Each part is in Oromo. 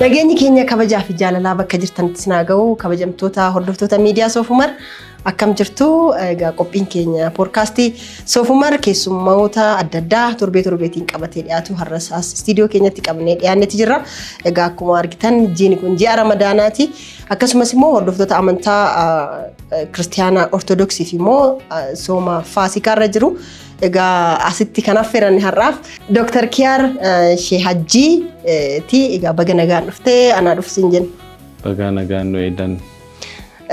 Nageenyi keenya kabajaa fi jaalalaa bakka jirtanitti isin haa ga'u. Kabajamtoota hordoftoota miidiyaa Soofumar, akkam jirtu? Egaa qophiin keenya poodkaastii Soofumar keessummoota adda addaa torbee torbeetiin qabatee dhiyaatu har'as as istiidiyoo keenyatti qabnee dhiyaannetti jirra. Egaa akkuma argitan jiini kun ji'a Ramadaanaati. Akkasumas immoo hordoftoota amantaa Kiristiyaanaa Ortodoksiif immoo sooma Faasikaa irra jiru. Egaa asitti kan affeeranne har'aaf Dooktar Kiyaar Shee Hajjii ti. Egaa baga nagaan dhuftee, anaa dhufsiin jenna. Baga nagaan nu eedan.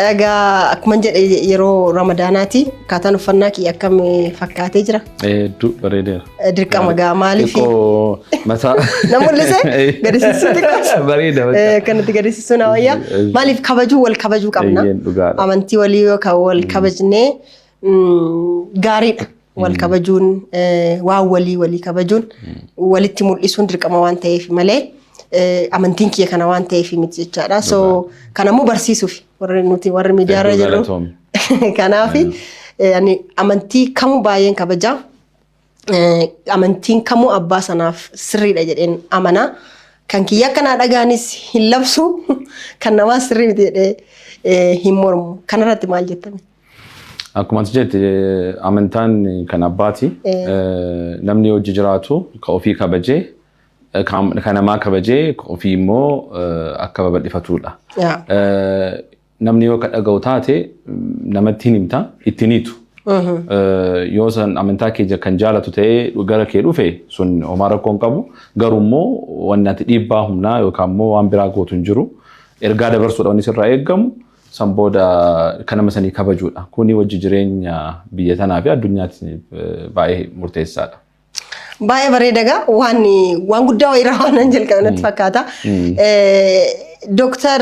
Egaa akkuma jedhe yeroo Ramadaanaati, akkaataan uffannaa kiyya akkam fakkaatee jira? Hedduu bareedeera. Dirqama gaa, maaliif? Xiqqoo mataa. Na mul'ise gadi sissuu xiqqoos. Bareeda bakka. Akkanatti gadi sissuu na wayya. Maaliif, kabajuu, wal kabajuu qabna. Eeyyeen, dhugaadha. Amantii walii yoo kan wal kabajnee gaariidha. Wal kabajuun, waan walii walii kabajuun, walitti mul'isuun dirqama waan ta'eef malee amantiin kiyya kana waan ta'eef miti jechaadha. So kanammoo barsiisuuf warri nuti warri miidiyaarra Hedduu jirru. galatoomi. Kanaaf ani amantii kamuu baay'een kabajaa. Amantiin kamuu abbaa sanaaf sirriidha jedheen amanaa. Kan kiyya akkanaa dhagaanis hin labsu, kan namaas sirrii miti jedhee hin mormu. Kanarratti maal jettame? Akkuma ati jette, amantaan kan abbaati. Namni hojii jiraatu ka ofii kabajee, kan namaa kabajee, ka ofii immoo akka babal'ifatudha. Namni yoo ka dhaga'u taate namatti hin himta, ittiin hiitu. Yoo san amantaa kee kan jaalatu ta'ee gara kee dhufe, sun homaa rakkoo hin qabu. Garuu immoo wanni ati dhiibbaa humnaa yookaan immoo waan biraa gootu hin jiru. Ergaa dabarsuudha wanni sirraa eeggamu. San booda kan nama sanii kabajuudha. Kuni wajji jireenya biyya tanaa fi addunyaatti baay'ee murteessaadha. Baay'ee bareeda, gaa waan guddaa wayiirraa waan nan jalqabe natti fakkaata. Dooktar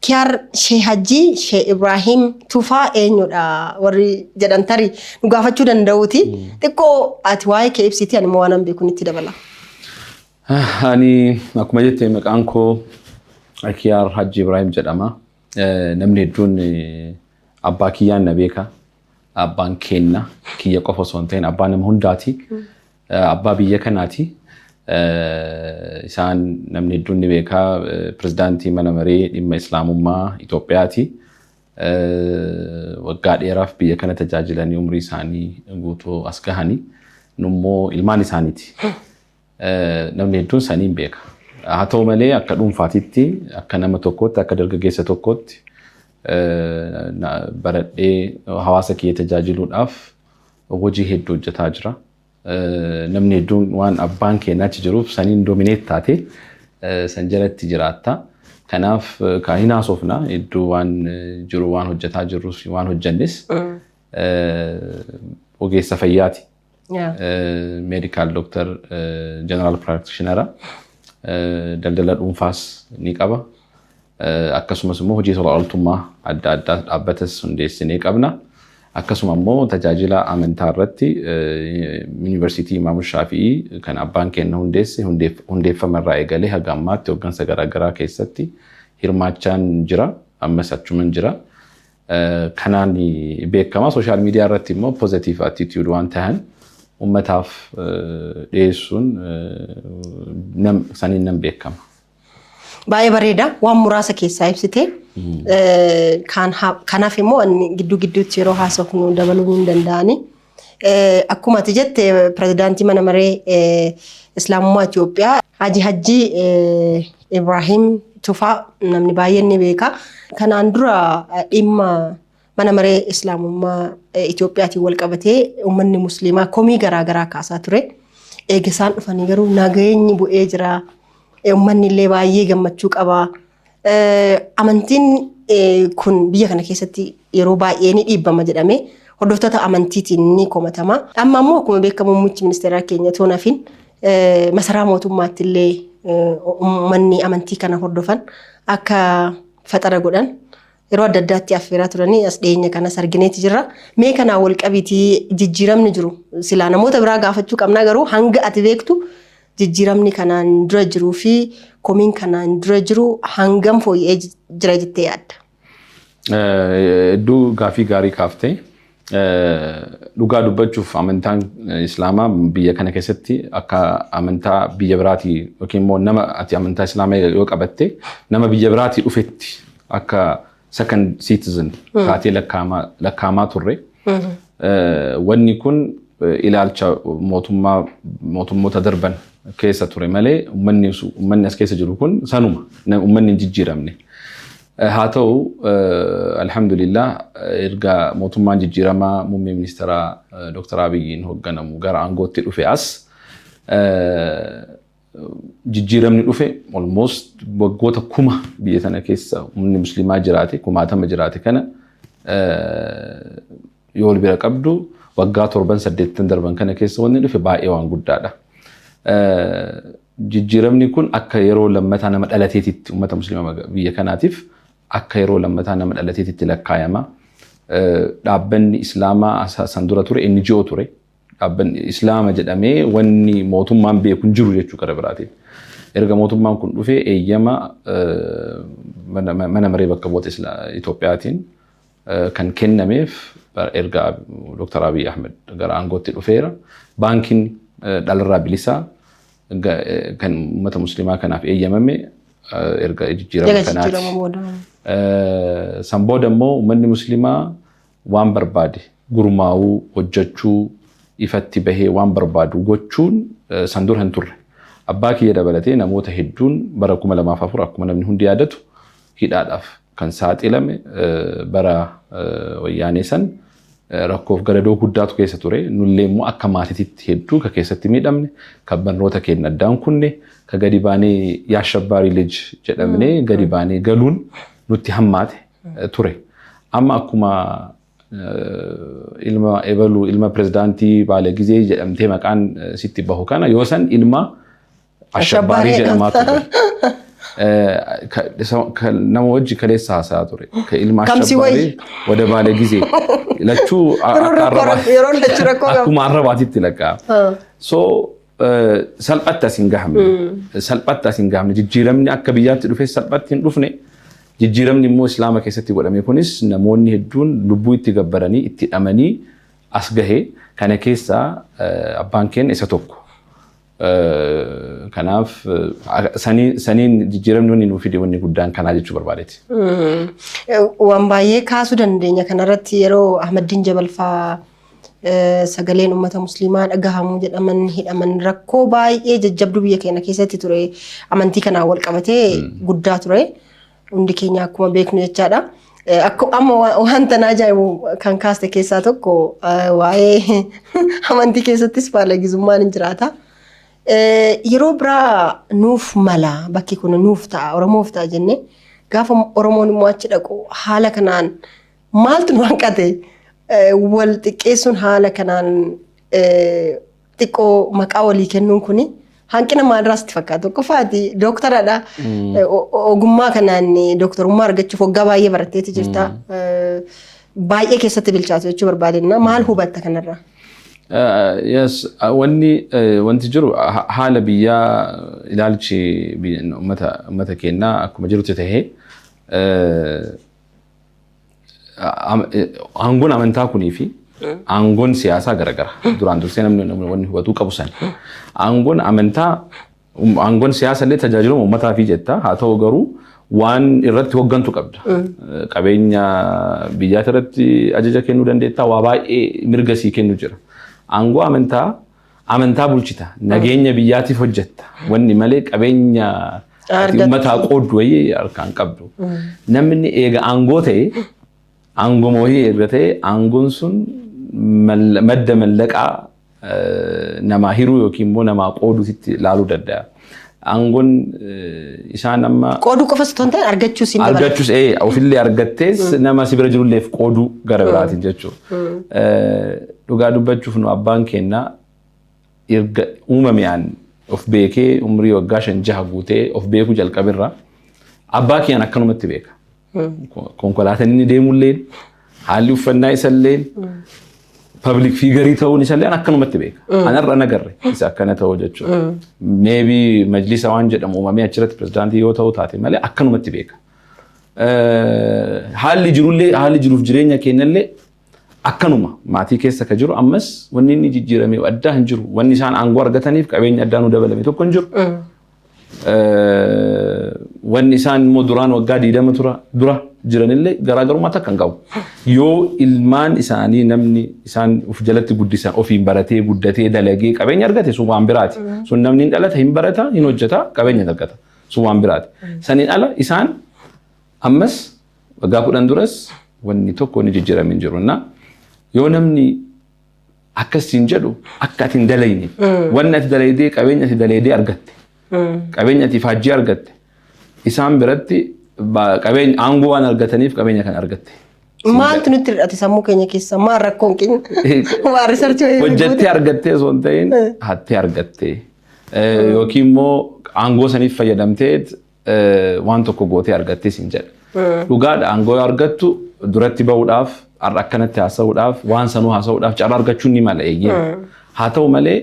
Kiyaar Shee Hajjii Shee Ibraahiim Tufaa eenyudha warri jedhan tarii nu gaafachuu danda'uuti. Xiqqoo ati waa'ee kee ibsiti, ani immoo waan an beekuun itti dabala. Ani akkuma jette maqaan koo Kiyaar Hajji Ibrahim jedhama. Namni hedduun abbaa kiyyaan na beeka. Abbaan keenna, kiyya qofa osoo hin ta'in abbaa nama hundaati. Abbaa biyya kanaati. Isaan namni hedduun ni beeka. Pirezidaantii mana maree dhimma Islaamummaa Itoophiyaati. Waggaa dheeraaf biyya kana tajaajilanii umrii isaanii guutuu as gahanii. Nummoo ilmaan isaaniiti. Namni hedduun saniin beeka. Haa ta'u malee akka dhuunfaatitti, akka nama tokkootti, akka dargaggeessa tokkootti baradhee hawaasa kiyya tajaajiluudhaaf hojii hedduu hojjetaa jira. Namni hedduun waan abbaan keenya achi jiruuf saniin dominate taate san jalatti jiraatta. Kanaaf kan hin haasofna hedduu waan jiru, waan hojjetaa jirrus, waan hojjennes, ogeessa fayyaati. Medical doctor, general practitioner, daldala dhuunfaas ni qaba. Akkasumas immoo hojii tola ooltummaa adda addaa dhaabbatas hundeessinee qabna. Akkasuma immoo tajaajila amantaa irratti Yuunivarsiitii Imaamu Shaafi'ii kan abbaan keenya hundeesse hundeeffama irraa eegalee haga ammaatti hooggansa garaagaraa keessatti hirmaachaan jira. Ammas achuman jira. Kanaan beekama. Social media irratti immoo positive attitude waan ta'an ummataaf dhiyeessuun saniin nan beekama. Baay'ee bareeda, waan muraasa keessaa ibsite. Kanaaf immoo gidduu gidduutti yeroo haasofnu dabaluu hin danda'ani. Akkuma ati jette, pirezidaantii mana maree Islaamummaa Itoophiyaa Haji Hajjii Ibraahiim Tufaa namni baay'een ni beeka. Kanaan dura dhimma mana maree Islaamummaa Itoophiyaatiin wal qabatee uummanni Musliimaa komii garaagaraa kaasaa ture. Eega isaan dhufanii garuu nageenyi bu'ee jira. Uummanni illee baay'ee gammachuu qaba. Amantiin kun biyya kana keessatti yeroo baay'ee ni dhiibbama jedhamee hordoftoota amantiitiin ni komatama. Amma immoo akkuma beekamu muummichi ministeeraa keenya otoo nafin masaraa mootummaatti illee uummanni amantii kana hordofan akka faxara godhan yeroo adda addaatti affeeraa turanii as dhiyeenya kanas argineeti jirra. Mee kanaan wal qabiitii jijjiiramni jiru silaa namoota biraa gaafachuu qabnaa, garuu hanga ati beektu jijjiiramni kanaan dura jiruu fi komiin kanaan dura jiru hangam fooyya'ee jira jettee yaadda? Hedduu gaafii gaarii kaaftee. Dhugaa dubbachuuf, amantaan Islaamaa biyya kana keessatti akka amantaa biyya biraatii yookiin immoo nama ati amantaa Islaamaa yoo qabatte nama biyya biraatii dhufetti akka second citizen taatee lakkaamaa turre. Wanni kun ilaalcha mootummaa mootummoota darban keessa ture malee uummanni as keessa jiru kun sanuma, uummanni hin jijjiiramne. Haa ta'u, alhamdulillah, erga mootummaan jijjiiramaa muummee ministeeraa Dr. Abiyyiin hoogganamu gara aangootti dhufe as jijjiiramni dhufe almost waggoota 1000 biyya tana keessa uummanni Musliimaa jiraate, kumaatama jiraate kana yoo wal bira qabdu, waggaa 7 8 darban kana keessa wanni dhufe baay'ee waan guddaadha. Jijjiiramni kun akka yeroo lammataa nama dhalateetitti, uummata Musliimaa biyya kanaatiif akka yeroo lammataa nama dhalateetitti lakkaayama. Dhaabbanni Islaamaa san dura ture NGO ture. Dhaabbanni Islaama jedhamee wanni mootummaan beeku hin jiru jechuu gara biraatiin. Erga mootummaan kun dhufee eeyyama Mana Maree Bakka Bu'oota Itoophiyaatiin kan kennameef erga Dr. Abiy Ahmed gara aangootti dhufeera. Baankiin dhalarraa bilisaa kan uummata Musliimaa kanaaf eeyyamame erga jijjiirama kanaati. San booda immoo uummanni Musliimaa waan barbaade gurmaa'uu, hojjechuu, ifatti bahee waan barbaadu gochuun san dura hin turre. Abbaa kiyya dabalatee namoota hedduun bara 2004, akkuma namni hundi yaadatu, hidhaadhaaf kan saaxilame bara Wayyaanee san rakkoof gadadoo guddaatu keessa ture. Nullee immoo akka maatiitti hedduu ka keessatti miidhamne, kan barnoota keenya addaan kunne, ka gadi baanee የአሸባሪ ልጅ jedhamnee gadi baanee galuun nutti hammaate ture. Amma akkuma ilma ebaluu, ilma pirezidaantii baala gizee jedhamtee maqaan sitti bahu kana, yoo san ilma አሸባሪ jedhamaa ture. Nama wajji kaleessa haasaa ture. Ilma አሸባሪ ወደ ባለ ጊዜ lachuu akkuma arrabaatitti lakkaa. So salphatti as hin gahamne. Salphatti as hin gahamne. Jijjiiramni akka biyyaatti dhufe salphatti hin dhufne. Jijjiiramni immoo Islaama keessatti godhame kunis namoonni hedduun lubbuu itti gabbaranii, itti dhamanii as gahe. Kana keessaa abbaan keenya isa tokko. Kanaaf saniin jijjiiramni wanni nuu fide wanni guddaan kanaa jechuu barbaadeeti. Waan baay'ee kaasuu dandeenya kanarratti. Yeroo Ahmaddiin Jabal faa sagaleen uummata Musliimaa dhagahamuu jedhaman hidhaman, rakkoo baay'ee jajjabduu biyya keenya keessatti ture amantii kanaan wal qabatee guddaa ture. Hundi keenya akkuma beeknu jechaadha. Akka amma wanta na ajaa'ibu kan kaaste keessaa tokko, waa'ee amantii keessattis baalagizummaan hin jiraata. Yeroo biraa nuuf mala, bakki kun nuuf ta'a, Oromoof ta'a jennee gaafa Oromoon immoo achi dhaqu haala kanaan maaltu nu hanqate? Wal xiqqeessuun, haala kanaan xiqqoo maqaa walii kennuun kuni hanqina maalirraa sitti fakkaata? Tokkoffaati dooktaradha. Ogummaa kanaan dooktarummaa argachuuf waggaa baay'ee baratteeti jirta. Baay'ee keessatti bilchaatu jechuu barbaadinna. Maal hubatta kanarraa? Yes, wanni wanti jiru haala biyyaa, ilaalchi uummata keenyaa akkuma jirutti tahee, aangoon amantaa kunii fi aangoon siyaasaa garagara. Duraan dursee namni wanni hubatuu qabu sani. Aangoon amantaa, aangoon siyaasa illee tajaajiluma uummataa fi jetta. Haa ta'u garuu waan irratti hooggantu qabda. Qabeenya biyyaati irratti ajaja kennuu dandeetta, waa baay'ee mirga sii kennu jira. Aangoo amantaa, amantaa bulchita. Nageenya biyyaatiif hojjetta. Wanni malee qabeenya ati uummataa qooddu wayii harkaan qabdu. Namni eega aangoo ta'e, aangoo wayii erga ta'e, aangoon sun madda mallaqaa namaa hiruu yookiin immoo namaa qooduutti ilaaluu danda'a. Aangoon isaan amma Qooduu qofas otoo hin ta'in argachuus hin dabalata. Argachuus, ofillee argattees nama si bira jirulleef qooduu gara biraatiin jechuudha. Dhugaa dubbachuuf, nu abbaan keenya erga uumameen of beekee, umrii waggaa 5 6 guutee of beekuu jalqabirra abbaa kiyyaan akkanumatti beeka. Konkolaataan inni deemulleen, haalli uffannaa isalleen, public figure ta'uun isallee akkanumatti beeka. Anarra nagarre isa akkana ta'uu jechuudha. Maybe majlisa waan jedhamu uumamee achirratti pirezidaantii yoo ta'u taate malee akkanumatti beeka. Haalli jirullee, haalli jiruuf jireenya keenyallee Akkanuma maatii keessa ka jiru ammas wanni inni jijjiirame addaa hin jiru. Wanni isaan aangoo argataniif qabeenya addaa nu dabalame tokko hin jiru. Wanni isaan immoo duraan waggaa 20 tura dura jiranillee garaagarummaa takka hin qabu. Yoo ilmaan isaanii, namni isaan of jalatti guddisan, ofiin baratee, guddatee, dalagee qabeenya argate, sun waan biraati. Sun namni hin dhalata, hin barata, hin hojjeta, qabeenya argata. Sun waan biraati. Saniin ala isaan ammas waggaa 10 duras wanni tokko ni jijjiirame hin jiru. Yoo namni akkasiin jedhu, akka ati hin dalayne, wanni ati dalaydee, qabeenya ati dalaydee argatte, qabeenya ati faajjii argatte, isaan biratti qabeenya aangoo waan argataniif qabeenya kan argatte. Maaltu nutti hir'ate sammuu keenya keessa? Maal rakkoon keenya? Waa research wayii Hojjettee argattee osoo hin ta'in hattee argattee yookiin immoo aangoo saniif fayyadamtee waan tokko gootee argattee siin jedha. Dhugaadha, aangoo yoo argattu duratti bahuudhaaf, har'a akkanatti haasa'uudhaaf, waan sanuu haasa'uudhaaf carraa argachuun ni mala, eeyyee. Haa ta'u malee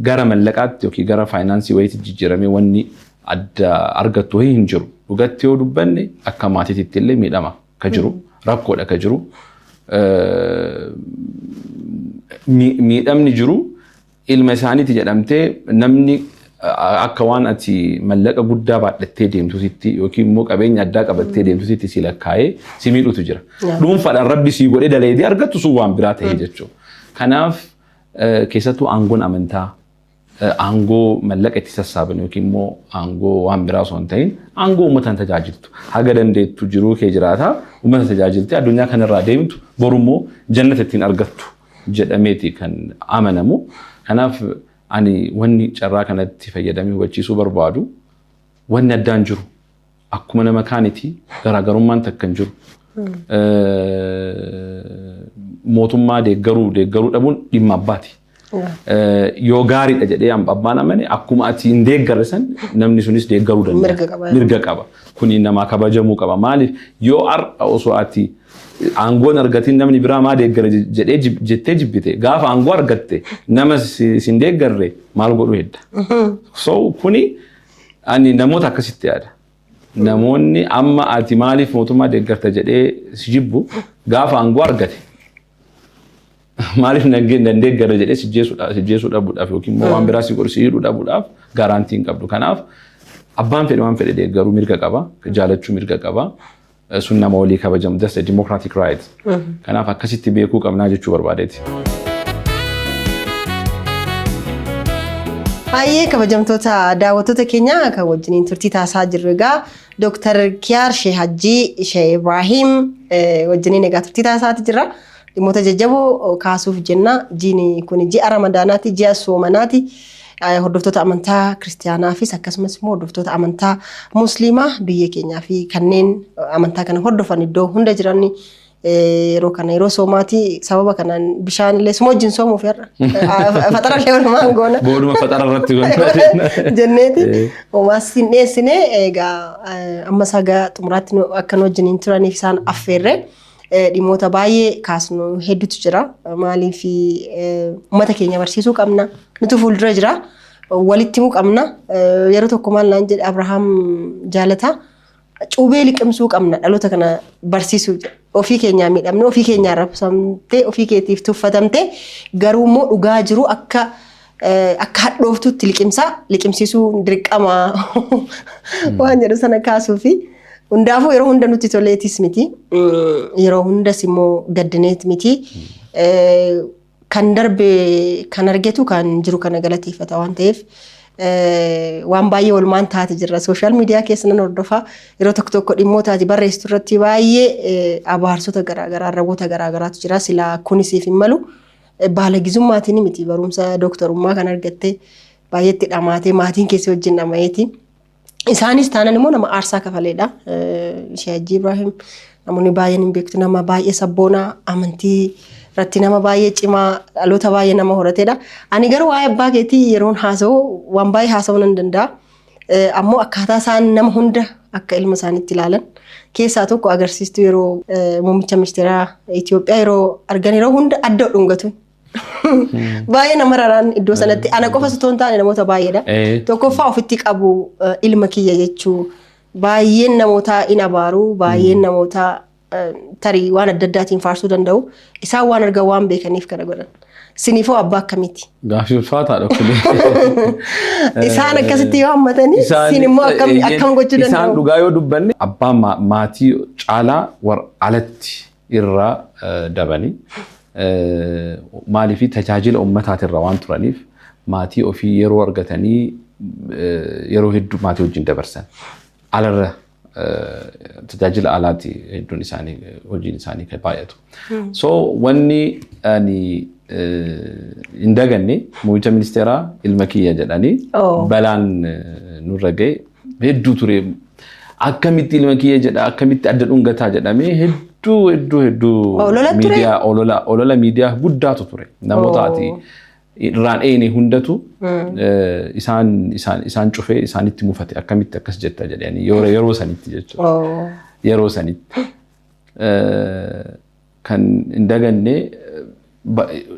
gara mallaqaatti yookiin gara faayinaansii wayiitti jijjiiramee wanni adda argattu wayii hin jiru. Dhugatti yoo dubbanne, akka maatiitti illee miidhama ka jiru, rakkoodha ka jiru. Miidhamni jiru ilma isaaniiti jedhamtee namni akka waan ati mallaqa guddaa baadhattee deemtusitti yookiin immoo qabeenya addaa qabattee deemtusitti si lakkaa'ee si miidhutu jira. Dhuunfaadhaan rabbi sii godhee dalaydee argattu, sun waan biraa ta'e jechuudha. Kanaaf keessattuu aangoon amantaa aangoo mallaqa itti sassaaban yookiin immoo aangoo waan biraa osoo hin ta'in, aangoo uummataan tajaajiltu. Haga dandeettu jiruu kee jiraataa uummata tajaajiltee addunyaa kanarraa deemtu, borummoo jannata ittiin argattu jedhameeti kan amanamu. Kanaaf ani wanni carraa kanatti fayyadamee hubachiisuu barbaadu, wanni addaan jiru akkuma nama kaaniti, garaagarummaan takka hin jiru. Mootummaa deeggaruu deeggaruu dhabuun dhimma abbaati. Yoo gaariidha jedhee abbaan amane, akkuma ati hin deeggarre san namni sunis deeggaruu danda'a. Mirga qaba. Mirga qaba. Kuni namaa kabajamuu qaba. Maaliif, yoo har'a osoo ati aangoon argatiin namni biraa maa deeggara jedhee jettee jibbite, gaafa aangoo argatte nama sin deeggarre maal godhuu hedda? So kuni ani namoota akkasitti yaada. Namoonni amma ati maaliif mootummaa deeggarta jedhee si jibbu, gaafa aangoo argate maaliif nan deeggara jedhee si jeesuu dhabuudhaaf yookiin immoo waan biraa si godhu, si hidhuu dhabuudhaaf guarantee hin qabdu. Kanaaf abbaan fedhe waan fedhe deeggaruu mirga qaba, jaalachuu mirga qaba. Sun nama walii kabajamu. That's a democratic right. Kanaaf akkasitti beekuu qabnaa jechuu barbaadeeti. Baay'ee kabajamtoota daawwattoota keenya, kan wajjiniin turtii taasisaa jirru egaa Dooktar Kiyaar Shee Hajjii Shee Ibraahim wajjiniin egaa turtii taasisaati jirra. Dhimmoota jajjaboo kaasuuf jenna. Jiini kun ji'a Ramadaanaati, ji'a soomanaati. Hordoftoota amantaa kiristiyaanaafis akkasumas immoo hordoftoota amantaa musliimaa biyya keenyaa fi kanneen amantaa kana hordofan iddoo hunda jiran, yeroo kana yeroo soomaati. Sababa kanaan bishaan illee suma wajjin soomuuf har'a faxara illee walumaan goona. Booduma faxara irratti goona. Jenneeti. Homaas hin dhiyeessine. Egaa ammas haga xumuraatti akka nu wajjiniin turaniif isaan affeerre. Dhimmoota baay'ee kaasnu hedduutu jira. Maaliif, uummata keenya barsiisuu qabna. Nutu fuuldura jira. Walitti himuu qabna. Yeroo tokko maal naan jedhe Abrahaam Jaalataa? Cuubee liqimsuu qabna dhaloota kana barsiisuu. Ofii keenyaa miidhamne, ofii keenyaa rabsamtee, ofii keetiif tuffatamtee, garuu immoo dhugaa jiru akka hadhooftutti liqimsaa liqimsiisuu dirqama waan jedhu sana kaasuu fi hundaafuu yeroo hunda nutti toleetis miti, yeroo hundas immoo gaddineet miti. Kan darbe kan argetu kan jiru kana galateeffata waan ta'eef, waan baay'ee oolmaan taate jirra. Social media keessa nan hordofaa, yeroo tokko tokko dhimmoota ati barreessitu irratti baay'ee abaarsota garaagaraa, raawwata garaagaraatu jira. Silaa kunisiif hin malu. Baala gizummaatiin miti, barumsa dooktarummaa kan argatte baay'eetti dhamaatee, maatiin keessa wajjin dhamayeeti. Isaanis taanan immoo nama aarsaa kafaleedha. Ishee Hajji Ibrahim namoonni baay'een hin beektu, nama baay'ee sabboonaa, amantii irratti nama baay'ee cimaa, dhaloota baay'ee nama horateedha. Ani garuu waa'ee abbaa keetii yeroon haasa'u waan baay'ee haasa'uu nan danda'a. Ammoo akkaataa isaan nama hunda akka ilma isaaniitti ilaalan keessaa tokko agarsiistuu, yeroo muummicha ministeeraa Itoophiyaa yeroo argan yeroo hunda adda dhungatu. Baay'ee nama raraan iddoo sanatti ana qofa osoo hin taane namoota baay'eedha. Tokkoffaa ofitti qabu, ilma kiyya jechuu, baay'een namoota in abaaru, baay'een namoota Tarii waan adda addaatiin faarsuu danda'u. Isaan waan argan waan beekaniif kana godhan. Siniifoo abbaa akkamiiti? Gaaffii ulfaataadha kun. Isaan akkasitti yoo hammatanii sin immoo akkam gochuu Isaan danda'u? Dhugaa yoo dubbanne, abbaan maatii caalaa warra alatti irraa dabanii, maaliif tajaajila uummataatirra waan turaniif maatii ofii yeroo argatanii yeroo hedduu maatii wajjin dabarsan. Alarra tajaajila alaati hedduun isaanii hojiin isaanii kan baay'atu. So wanni ani hin daganne, muummicha ministeeraa ilma kiyya jedhanii balaan nurra ga'e hedduu ture. Akkamitti ilma kiyya jedha, akkamitti adda dhungataa jedhamee hedduu hedduu hedduu Olola ture? Miidiyaa olola miidiyaa guddaatu ture. Namoota ati irraan eene hundatu isaan isaan isaan cufee isaanitti mufate, akkamitti akkas jetta jedhanii yeroo sanitti jechuudha. Yeroo sanitti. Kan hin daganne,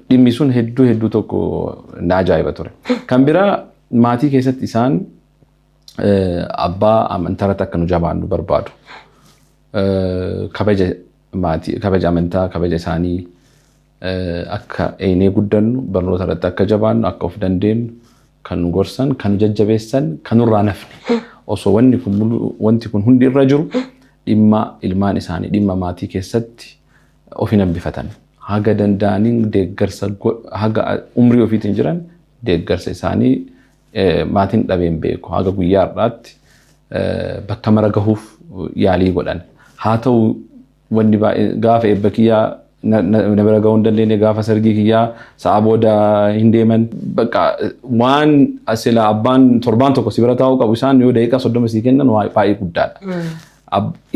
dhimmi sun hedduu hedduu tokko na ajaa'iba ture. Kan biraa, maatii keessatti isaan abbaa amantaarratti akka nu jabaannu barbaadu. Kabaja maatii, kabaja amantaa, kabaja isaanii akka eenee guddannu, barnoota irratti akka jabaannu, akka of dandeenyu kan nu gorsan, kan nu jajjabeessan, kan nurraa nafne. Osoo wanni kun wanti kun hundi irra jiru dhimma ilmaan isaanii, dhimma maatii keessatti of hin hambifatan. Haga danda'aniin deeggarsa, haga umrii ofiitiin jiran deeggarsa isaanii maatiin dhabeen beeku. Haga guyyaa har'aatti bakka mara gahuuf yaalii godhan. Haa ta'u, wanni baay'ee gaafa eebba kiyyaa na bira gahuu hin dandeenye, gaafa sargii kiyyaa sa'a booda hin deeman. Bakka waan sila abbaan torbaan tokko si bira taa'uu qabu isaan yoo daqiiqaa 30 sii kennan waa baay'ee guddaadha.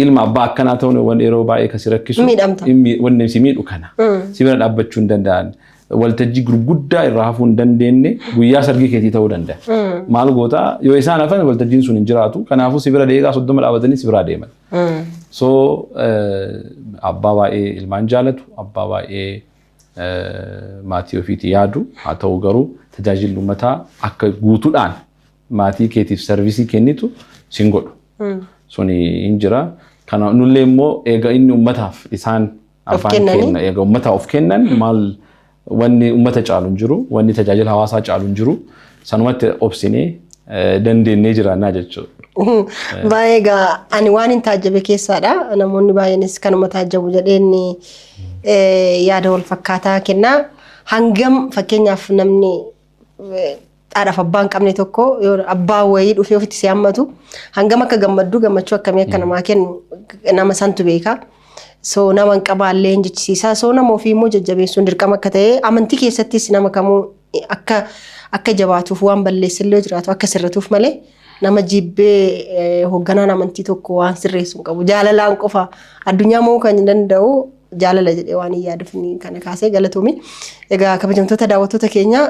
Ilma abbaa akkanaa ta'uun waan yeroo baay'ee kan si rakkisu. Miidhamta. Wanni si miidhu kana. Si bira dhaabbachuu hin danda'an. Waltajjii gurguddaa irraa hafuu hin dandeenye guyyaa sargii keetii ta'uu danda'a. Maal gootaa, yoo isaan hafan waltajjiin sun hin jiraatu. Kanaafuu si bira daqiiqaa 30 dhaabatanii si biraa deeman. So abbaa baay'ee ilmaan jaalatu, abbaa baay'ee maatii ofiitii yaadu haa ta'u, garuu tajaajilli uummataa akka guutuudhaan maatii keetiif service kennitu sin godhu. Suni hin jira. Kana nullee immoo eega inni uummataaf isaan Of afaan kennanii? Kenna eega uummataaf of kennan, maal wanni uummata caalu hin jiru, wanni tajaajila hawaasaa caalu hin jiru, sanumatti obsinee dandeenyee jiraannaa jechuudha. Baay'ee egaa ani waan hin taajjabe keessaadha. Namoonni baay'eenis kanuma taajjabu jedheen yaada wal fakkaataa kennaa. Hangam fakkeenyaaf namni haadhaaf abbaa hin qabne tokko yoo abbaa wayii dhufee ofitti si hammatu hangam akka gammaddu, gammachuu akkamii akka namaa kennu nama santu beeka. So nama hin qabaallee hin jechisiisa. So nama ofii immoo jajjabeessuun dirqama akka ta'e, amantii keessattis nama kamuu akka jabaatuuf, waan balleessillee jiraatu akka sirratuuf malee nama jibbee hoogganaan amantii tokko waan sirreessu hin qabu. Jaalalaan qofa addunyaa moo kan danda'u jaalala jedhee waan hin yaaduuf kana kaasee, galatoomi. Egaa kabajamtoota daawwattoota keenya,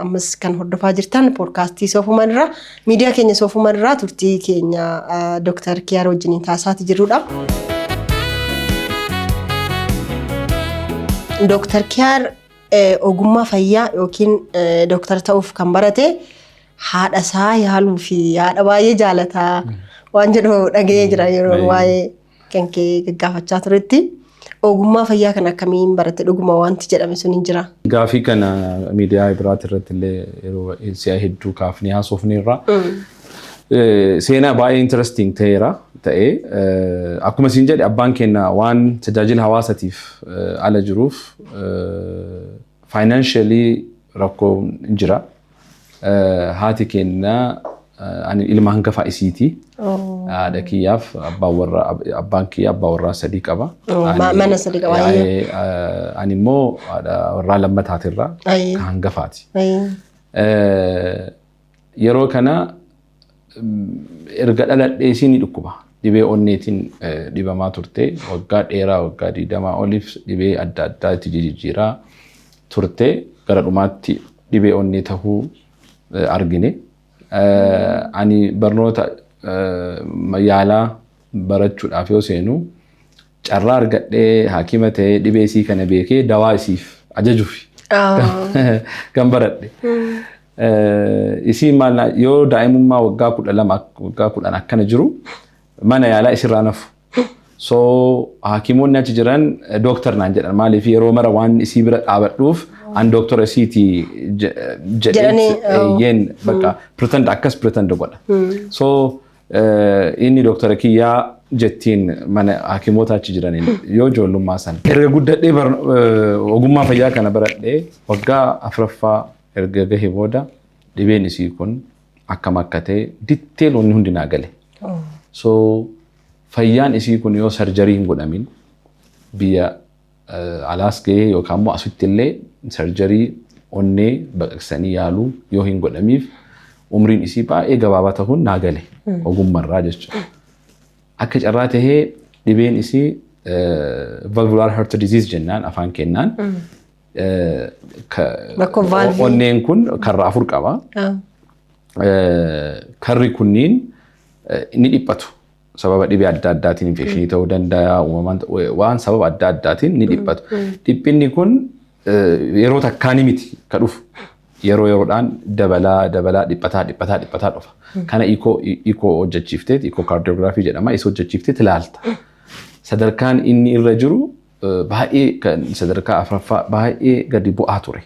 ammas kan hordofaa jirtan poodkaastii Soofuman irraa, miidiyaa keenya Soofuman irraa turtii keenya Dooktar Kiyaar wajjiniin taasisaa jirrudha. Dooktar Kiyaar ogummaa fayyaa yookiin dooktar ta'uuf kan barate haadha isaa yaaluu fi haadha baay'ee jaalataa waan jedhu dhaga'ee jira yeroo waa'ee kan kee gaggaafachaa turetti. Ogummaa fayyaa kan akkamiin baratte? Dhuguma wanti jedhame sun hin jira? Gaafii kana miidiyaa biraati irratti illee yeroo si'a hedduu kaafnee haasofneerra. Seenaa baay'ee interesting ta'eera ta'ee, akkuma isin jedhe, abbaan keenya waan tajaajila hawaasatiif ala jiruuf financially rakkoo jira. Haati keenya, ani ilma hangafa isiiti. Haadha kiyyaaf abbaan warraa, abbaan kiyya abbaa warraa sadii qaba. Mana sadii qaba. Ani immoo haadha warraa lammataatirraa kan hangafaati. Yeroo kana erga dhaladhee isiin ni dhukkuba. Dhibee onneetiin dhibamaa turte. Waggaa dheeraa, waggaa 20 oliif dhibee adda addaa itti jijjiiraa turte. Gara dhumaatti dhibee onnee tahuu argine. Ani barnoota yaalaa barachuudhaaf yoo seenu carraa argadhee haakima ta'ee dhibee isii kana beekee dawaa isiif ajajuuf kan baradhe. Isiin maal yoo daa'imummaa waggaa 12, waggaa 10 akkana jiru mana yaalaa isirraa nafu. So hakimoonni achi jiran dooktar naan jedhan. Maaliif? Yeroo mara waan isii bira dhaabadhuuf an dooktora isiiti jedhanii, jedhee eeyyeen, bakka pretend, akkas pretend godha. So inni dooktora kiyyaa jettiin mana hakimoota achi jiraniin yoo ijoollummaa sana. Erga guddadhee ogummaa fayyaa kana baradhee waggaa afuraffaa erga gahe booda dhibeen isii kun akkam akka ta'e detail wanni hundi naa gale. So fayyaan isii kun yoo surgery hin godhamin biyya alaas gahee yookaan immoo asitti illee surgery onnee baqaqsanii yaaluu yoo hin godhamiif umriin isii baay'ee gabaabaa ta'uun naa gale ogummarraa jechuudha. Akka carraa tahee dhibeen isii valvular heart disease jennaan afaan kennaan. Rakkoo valve. Onneen kun karra afur qaba. Karri kunniin ni dhiphatu. Sababa dhibee adda addaatiin, infection ta'uu danda'a, uumamaan waan sababa adda addaatiin ni dhiphatu. Dhiphinni kun yeroo takkaani miti ka dhufu. Yeroo yeroodhaan dabalaa dabalaa, dhiphataa dhiphataa dhiphataa dhufa. Kana echo hojjechiiftee, echocardiography jedhama, isa hojjechiiftee ilaalta. Sadarkaan inni irra jiru baay'ee kan sadarkaa afuraffaa baay'ee gadi bu'aa ture.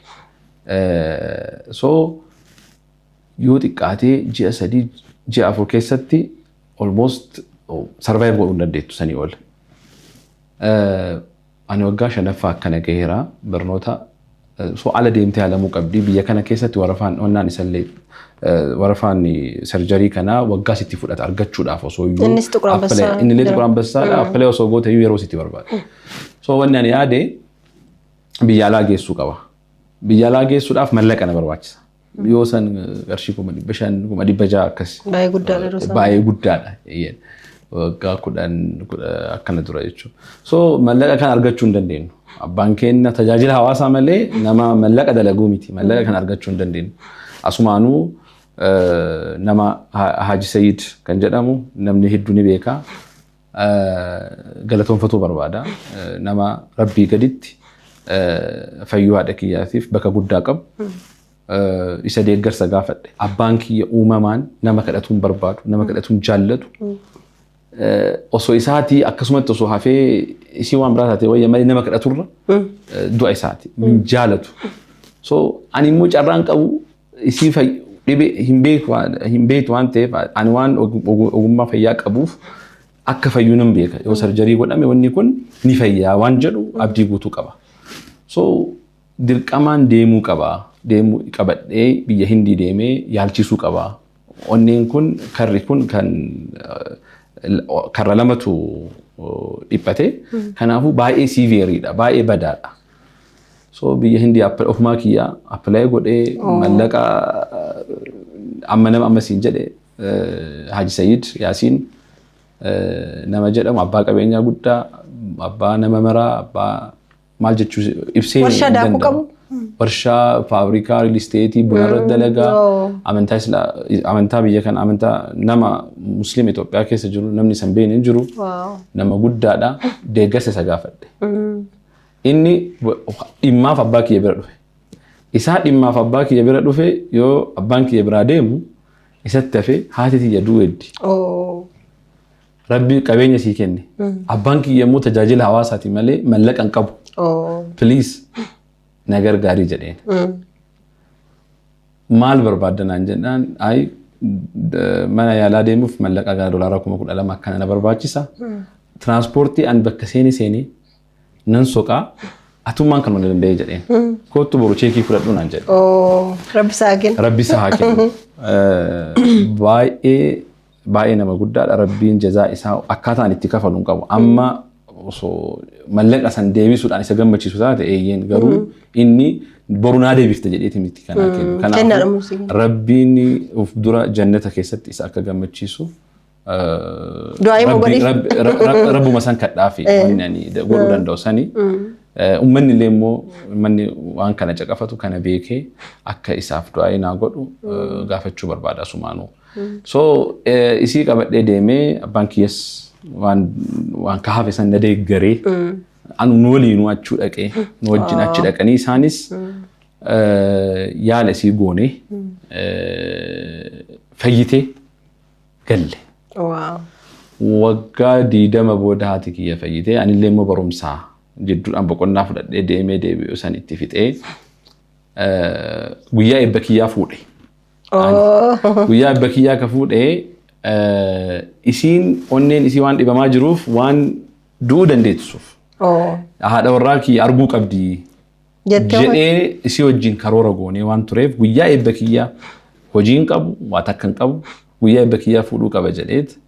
So yoo xiqqaatee ji'a 3, ji'a 4 keessatti almost survive godhuu hin dandeettu sanii ol. Ani waggaa shanaffaa akkana gaheera barnoota, so ala deemtee yaalamuu qabdi. Biyya kana keessatti warafaan onnaan isallee warafaan surgery kanaa waggaa sitti fudhata argachuudhaaf osoo iyyuu Innis Xuqur Ambassaa Inni illee jira. Xuqur Ambassaadha. Apply osoo goote iyyuu yeroo sitti barbaada. So wanni ani yaade biyya alaa geessuu qaba. Biyya alaa geessuudhaaf mallaqa na barbaachisa. Yoo san qarshii 500,000, 600,000 akkas. Baay'ee guddaadha yeroo sana. Baay'ee guddaadha. Eeyyeen. Waggaa 10 akkana dura jechuudha. So mallaqa kan argachuu hin dandeenyu. Abbaan keenya tajaajila hawaasaa malee nama mallaqa dalaguu miti. Mallaqa kan argachuu hin dandeenyu. Asumaanuu nama Haaji Sayid kan jedhamu namni hedduu ni beeka. Galatoonfatuu barbaada. Nama rabbii gaditti fayyuu haadha kiyyaatiif bakka guddaa qabu. Isa deeggarsa gaafadhe. Abbaan kiyya uumamaan nama kadhatuu hin barbaadu, nama kadhatuu hin jaallatu. Osoo isaatii akkasumatti osoo hafee isii waan biraa taate wayya malee nama kadhaturra du'a isaati hin jaalatu. So ani immoo carraan qabu isii dhibee hin beektu waan ta'eef ani waan ogummaa fayyaa qabuuf akka fayyuu nan beeka. Yoo surgery godhame wanni kun ni fayyaa waan jedhu abdii guutuu qaba. So dirqamaan deemuu qaba. Deemuu qabadhee biyya Hindii deemee yaalchisuu qaba. Onneen kun, karri kun kan karra lamatu dhiphate. Kanaafuu baay'ee severeiidha. Baay'ee badaadha. So biyya Hindii ofumaa kiyyaa apply godhee mallaqa amma nama amma siin jedhe Haji Sayid Yaasiin nama jedhamu, abbaa qabeenyaa guddaa, abbaa nama maraa, abbaa maal jechuu ibsee Warshaa hin daakuu danda'amu. qabu? Warshaa, faabrikaa, real estate, buna irratti dalagaa, amantaa biyya kana, amantaa nama musliima Itoophiyaa keessa jiru namni san beekne hin jiru. Nama guddaadha. Deeggarsa isa gaafadhe. Inni dhimmaaf abbaa kiyya bira dhufe. Isaa dhimmaaf abbaa kiyya bira dhufe, yoo abbaan kiyya biraa deemu isatti hafe, haati tiyya du'eeddi. Rabbi qabeenya sii kenne. Abbaan kiyya immoo tajaajila hawaasaati malee mallaqa hin qabu. Please na gargaarii jedheen. Maal barbaadda naan jennaan, ayi mana yaalaa deemuuf mallaqa gara $12,000 akkana na barbaachisa. Tiraanspoortii an bakka seeni seenee nan soqaa, atummaan kan na danda'ee jedheen. Kottu boru cheekii fudhadhu naan jedhe. Rabbi isaa kennu. Rabbi isaa haa kennu. Baay'ee baay'ee nama guddaadha. Rabbiin jazaa isaa akkaataan itti kafalu hin qabu. Amma osoo mallaqa san deebisuudhaan isa gammachiisu taate eeyyeen, garuu inni boru naa deebifte jedheeti miti kanaa kennu. Kennaadha muuziqaa. Rabbiin of dura jannata keessatti isa akka gammachiisu Du'aa immoo godhiif. Rabbuma san kadhaafi, wanni ani godhuu danda'u sani. Uummanni illee immoo, uummanni waan kana caqafatu kana beekee akka isaaf du'aa naa godhu gaafachuu barbaada asumaanuu. So isii qabadhee deemee abbaan kiyyas waan ka hafe san na deeggaree anu nu waliinuu achuu dhaqee nu wajjin achi dhaqanii isaanis yaala isii goonee fayyitee galle. Waggaa 20 booda haati kiyya fayyitee, anillee immoo barumsaa jidduudhaan boqonnaa fudhadhee deemee deebi'u san itti fixee guyyaa eebba kiyyaa fuudhe. Guyyaa eebba kiyyaa ka fuudhee isiin onneen isii waan dhibamaa jiruuf, waan du'uu dandeessisuuf, haadha warraa kiyya arguu qabdi jedhee isii wajjin karoora goonee waan tureef, guyyaa eebba kiyyaa hojii hin qabu, waa takka hin qabu, guyyaa eebba kiyyaa fuudhuu qaba jedheet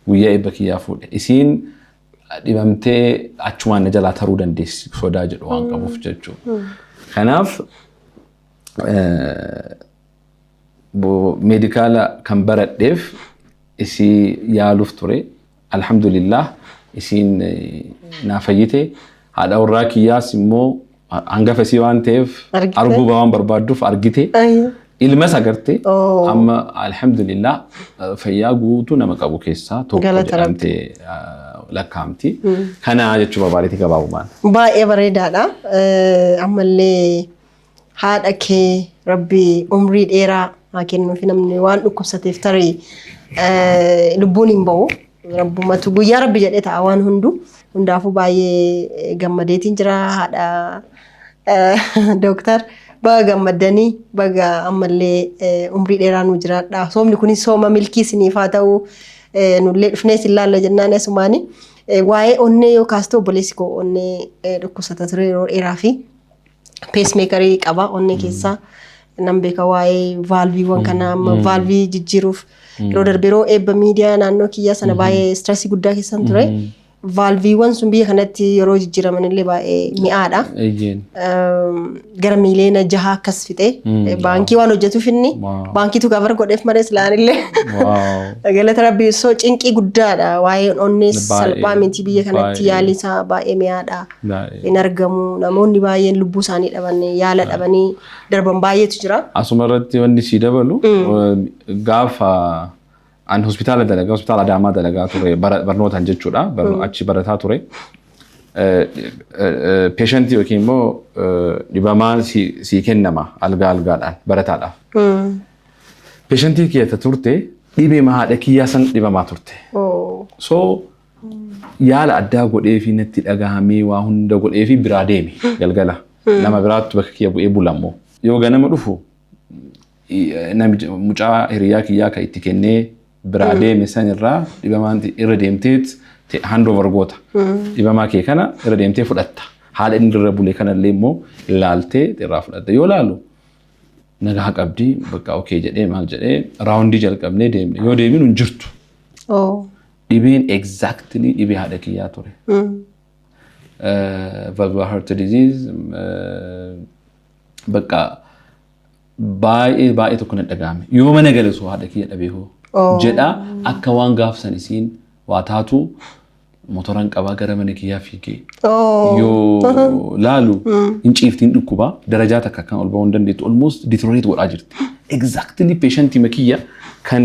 guyyaa eebba kiyyaa fuudhe. Isiin dhibamtee achumaan na jalaa taruu dandeessi sodaa jedhu waan qabuuf jechuudha. Kanaaf medical kan baradheef isii yaaluuf ture. Alhamdulillah, isiin naa fayyite. Haadha warraa kiyyaas immoo hangafa isii waan ta'eef arguu waan barbaadduuf argite. Ilmas agarte. Amma alhamdulillah fayyaa guutuu nama qabu keessaa tokko jedhamtee lakkaa'amti. Kana jechuu barbaadeeti gabaabumaan. Baay'ee bareedaadha. Ammallee haadha kee Rabbi umrii dheeraa haa kennuufi. Namni waan dhukkubsateef tarii lubbuun hin bahu. Rabbumatu guyyaa Rabbi jedhee ta'a waan hundu. Hundaafuu baay'ee gammadeetiin jira. Haadha dooktar, baga gammaddanii, baga ammallee umrii dheeraa nu jiraadha. Soomni kunis sooma milkii isiniif haa ta'u. Nullee dhufnee isin laalla jennaan asumaani. Waa'ee onnee yoo kaastu, obboleessi koo onnee dhukkubsata ture yeroo dheeraa fi pacemakerii qaba onnee keessaa. Nan beeka waa'ee valveiiwwan kanaa. Amma valveii jijjiiruuf yeroo darbe, yeroo eebba miidiyaa naannoo kiyyaa sana, baay'ee stressii guddaa keessan ture. Valveiiwwan sun biyya kanatti yeroo jijjiiraman illee baay'ee mi'aadha. Gara miiliyoona 6 akkas fixe. Baankii waan hojjetuuf inni baankiitu cover godheef malee silaan illee. Galata Rabbii. So cinqii guddaadha. Waa'een onnee salphaa miti biyya kanatti, yaalli isaa baay'ee mi'aadha. Hin argamu. Namoonni baay'een lubbuu isaanii dhaban, yaala dhabanii darban baay'eetu jira. Asuma irratti wanni sii dabalu, gaafa an hospitaala dalagaa, hospitaala Adaamaa dalagaa ture, barnootaan jechuudha, achi barataa ture. Patientii yookiin immoo dhibamaan sii kennama algaa algaadhaan barataadhaaf. Patientii kiyya turte dhibee haadha kiyyaa san dhibamaa turte. So yaala addaa godhee fi natti dhagahamee waa hunda godhee fi biraa deeme galgala. Nama biraattu bakka kiyya bu'ee bulammoo. Yoo ganama dhufu mucaa hiriyaa kiyyaa kan itti kennee biraa deeme sanirraa dhibamaan irra deemteet handover goota. Dhibamaa kee kana irra deemtee fudhatta. Haala inni irra bule kanallee immoo ilaaltee irraa fudhatta. Yoo laalu nagaa qabdi, bakka okay jedhee maal jedhee roundii jalqabnee deemne. Yoo deeminu hin jirtu. Dhibeen exactly dhibee haadha kiyyaa ture. Valvular heart disease bakka baay'ee baay'ee tokko na dhagahame. Yoo mana gale osoo haadha kiyya dhabee hoo jedha, akka waan gaafsan isiin waa taatu motoraan qabaa gara mana kiyyaa fiigee yoo laalu hin ciiftiin, dhukkubaa darajaa takka kan ol bahuu hin dandeettu, almost deteriorate godhaa jirti. Exactly patientii makiyya kan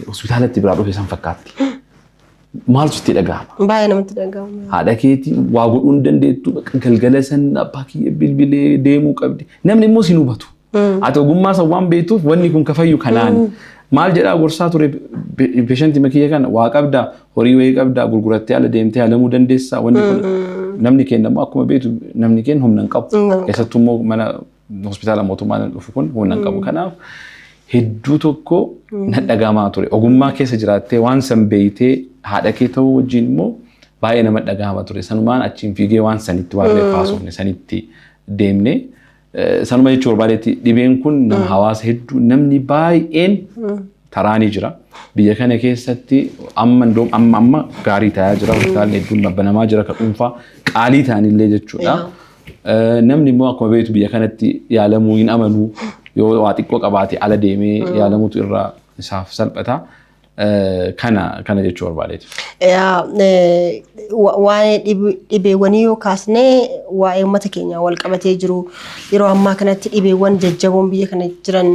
hospitaalatti biraa dhufe san fakkaatti. Maaltu sitti dhagahama? Baay'ee namatti dhagahama. Haadha keetii waa godhuu hin dandeettu, bakka galgala san abbaa kiyya bilbilee deemuu qabdi. Namni immoo sin hubatu. Ati ogummaa san waan beektuuf wanni kun kafayyu kanaan. Maal jedhaa gorsaa ture patientii makiyya kana: waa qabdaa, horii wayii qabdaa, gurgurattee ala deemtee halamuu dandeessaa. Wanni kun namni keenya immoo akkuma beektu namni keenya humna hin qabu. Keessattuu immoo mana hospitaala mootummaa dhufu kun humna hin qabu. Kanaaf hedduu tokko na dhagahamaa ture. Ogummaa keessa jiraattee waan san beeytee haadha kee ta'uu wajjin immoo baay'ee nama dhagahama ture. Sanumaan achiin fiigee waan sanitti waan reeffa haasofne sanitti deemne. Sanuma jechuu barbaadetti, dhibeen kun nama hawaasa hedduu, namni baay'een taraanii jira. Biyya kana keessatti amma amma amma gaarii ta'aa jira. Hospitaalli hedduun banamaa jira, kan dhuunfaa qaalii ta'anillee jechuudha. Namni immoo akkuma beektu biyya kanatti yaalamuu hin amanu, yoo waa xiqqoo qabaate ala deemee yaalamuutu irraa isaaf salphata. Kana jechuu barbaadeeti. Waa'ee dhibeewwanii yoo kaasnee, waa'ee uummata keenyaa wal qabatee jiru, yeroo ammaa kanatti dhibeewwan jajjaboon biyya kana jiran,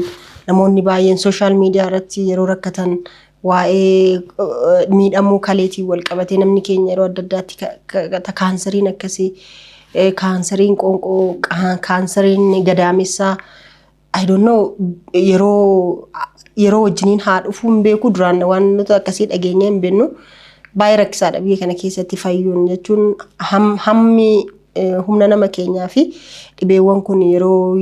namoonni baay'een social media irratti yeroo rakkatan, waa'ee miidhamuu kaleetiin wal qabatee namni keenya yeroo adda addaatti kaansariin akkasii, kaansariin qoonqoo, kaansariin gadaamessaa, I don't know, yeroo yeroo wajjiniin haa dhufuu hin beeku, duraan waan nuti akkasii dhageenya hin beeknu. Baay'ee rakkisaadha biyya kana keessatti fayyuun jechuun hammi humna nama keenyaa fi dhibeewwan kun yeroo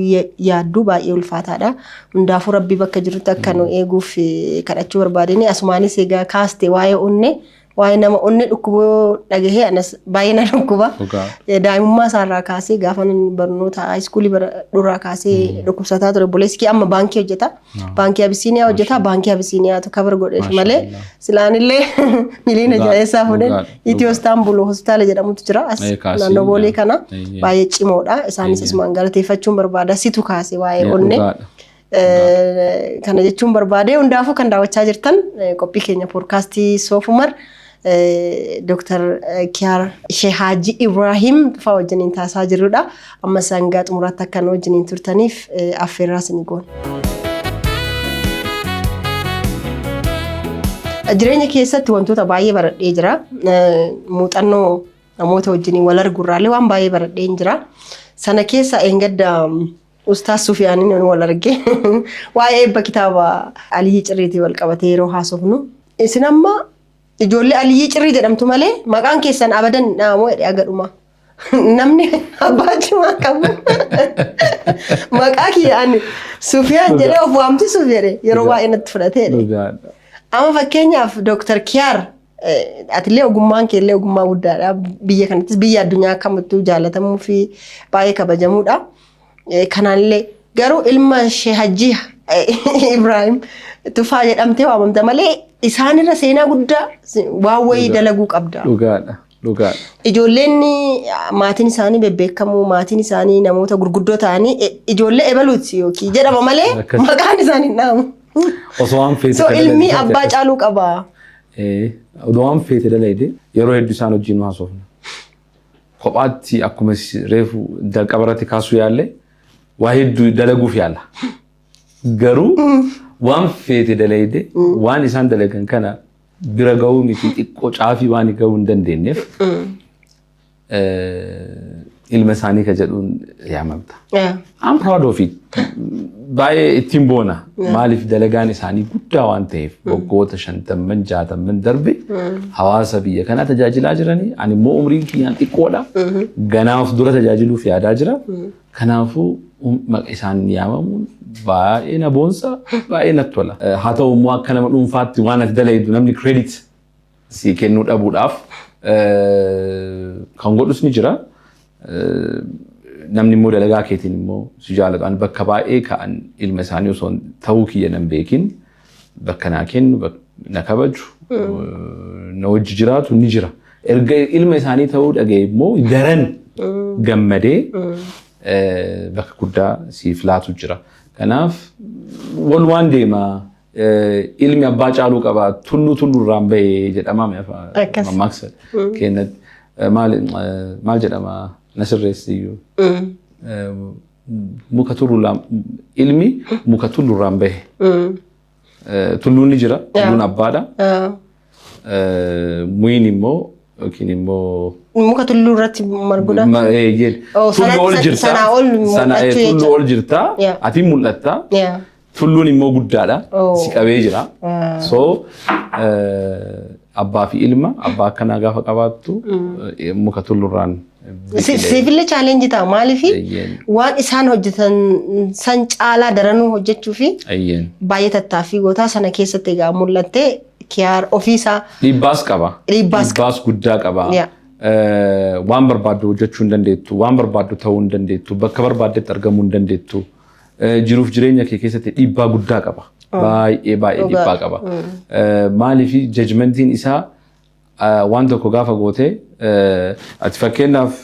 yaaddu baay'ee ulfaataadha. Hundaafuu Rabbi bakka jirutti akka nu eeguuf kadhachuu barbaadeni. Asumaanis egaa kaaste waa'ee onnee, waa'ee nama onnee dhukkuboo dhagahee anas baay'ee na dhukkuba. Daa'imummaa isaarraa kaasee gaafa barnoota high schoolii duraa kaasee dhukkubsataa ture. Obboleessi kee amma baankii hojjeta. Baankii Abisiiniyaa hojjeta. Baankii Abisiiniyaatu cover godheef malee silaanillee miliyoona 6 fuudheen Itiyoo Istaanbul hospitaala jedhamutu jira. As naannoo Boolee kana baay'ee cimoodha. Isaanis asumaan galateeffachuun barbaada. Situ kaase waa'ee onnee. Kana jechuun barbaade. Hundaafuu kan daawwachaa jirtan qophii keenya podcastii Soofumar Dooktar Kiyaar Shee Haaji Ibrahim Tufaa wajjiniin taasisaa jirrudha. Amma sangaa xumuraatti akka nu wajjiniin turtaniif affeerraa isinii goona. Jireenya keessatti wantoota baay'ee baradhee jira. Muuxannoo namoota wajjiniin wal arguurraallee waan baay'ee baradhee jira. Sana keessa eengadda Ustaas Sufiyaaniin wal arge. Waa'ee eebba kitaaba Aliyyii Cirriitii wal qabatee yeroo haasofnu. Isin amma ijoollee Aliyyii Cirrii jedhamtu malee maqaan keessan abadan dhaamoo jedhee agadhuma. Namni abbaa cimaa qabu maqaa kiyya ani Sufiyaan jedhee of waamsisuuf jedhe yeroo baay'ee natti fudhatee jedhe. Amma fakkeenyaaf Dooktar Kiyaar, atillee ogummaan keellee ogummaa guddaadha. Biyya kanattis biyya addunyaa kamittuu jaalatamuu fi baay'ee kabajamuudha. Kanaallee garuu ilma Shee Hajjii Ibrahim Tufaa jedhamtee waamamta malee isaanirra seenaa guddaa waan wayii dalaguu qabda. Dhugaadha. Dhugaadha. Ijoolleen maatiin isaanii bebbeekamoo, maatiin isaanii namoota gurguddoo ta'anii ijoollee ebaluuti yookiin jedhama malee maqaan isaanii hin dhaamu. Osoo waan feete So ilmi abbaa caaluu qaba. Odoo waan feete dalayde yeroo hedduu isaan wajjin haasofna. Kophaatti akkuma reefu jalqaba irratti kaasuu yaalle waa hedduu dalaguuf yaalla. Garuu waan feete dalayde waan isaan dalagan kana bira gahuu miti, xiqqoo caafii waan gahuu hin dandeenyeef ilma isaanii ka jedhuun yaamamta. I'm proud of it. Baay'ee ittiin boona. Maaliif, dalagaan isaanii guddaa waan ta'eef waggoota 50, 60n darbe hawaasa biyya kanaa tajaajilaa jiranii. Ani immoo umriin kiyyaan xiqqoodha. Ganaa of dura tajaajiluuf yaadaa jira. Kanaafuu maqaa isaan yaamamuun baay'ee na boonsa, baay'ee natti tola. Haa ta'u immoo akka nama dhuunfaatti waan ati dalaydu namni credit si kennuu dhabuudhaaf kan godhus ni jira. Namni immoo dalagaa keetiin immoo si jaalatu. Ani bakka baay'ee ka'an ilma isaanii osoo ta'uu kiyya nan beekin bakka naa kennu, na kabaju, na wajji jiraatu ni jira. Erga ilma isaanii ta'uu dhagaye immoo daran gammadee bakka guddaa siif laatu jira. Kanaaf wal waan deema. Ilmi abbaa caaluu qaba, tulluu tulluurraan bahee jedhama mammaaksa keenyatti. Maal jedhama, na sirreessiyyuu. Muka tulluurraan, ilmi muka tulluurraan bahe. Tulluun ni jira, tulluun abbaadha. Muyin immoo yookiin immoo Muka tulluu irratti margudha. Tulluu ol jirta. Sanaa ol mul'achuu Tulluu jechuudha. ol jirta. Ati mul'atta. Tulluun immoo guddaadha. Si qabee jira. So abbaa fi ilma abbaa akkanaa gaafa qabaattu muka tulluurraan Siifillee challenge ta'a. Maaliif, waan isaan hojjetan san caalaa daranuu hojjechuu fi baay'ee tattaaffii gootaa. Sana keessatti egaa mul'attee Kiyaar ofiisaa. Dhiibbaas qaba. Dhiibbaas qaba. Dhiibbaas guddaa qaba. Waan barbaaddu hojjechuu hin dandeettu, waan barbaaddu ta'uu hin dandeettu, bakka barbaaddetti argamuu hin dandeettu. Jiruuf jireenya kee keessatti dhiibbaa guddaa qaba. Baay'ee baay'ee dhiibbaa qaba. Maaliif, judgmentiin isaa waan tokko gaafa goote, ati fakkeenyaaf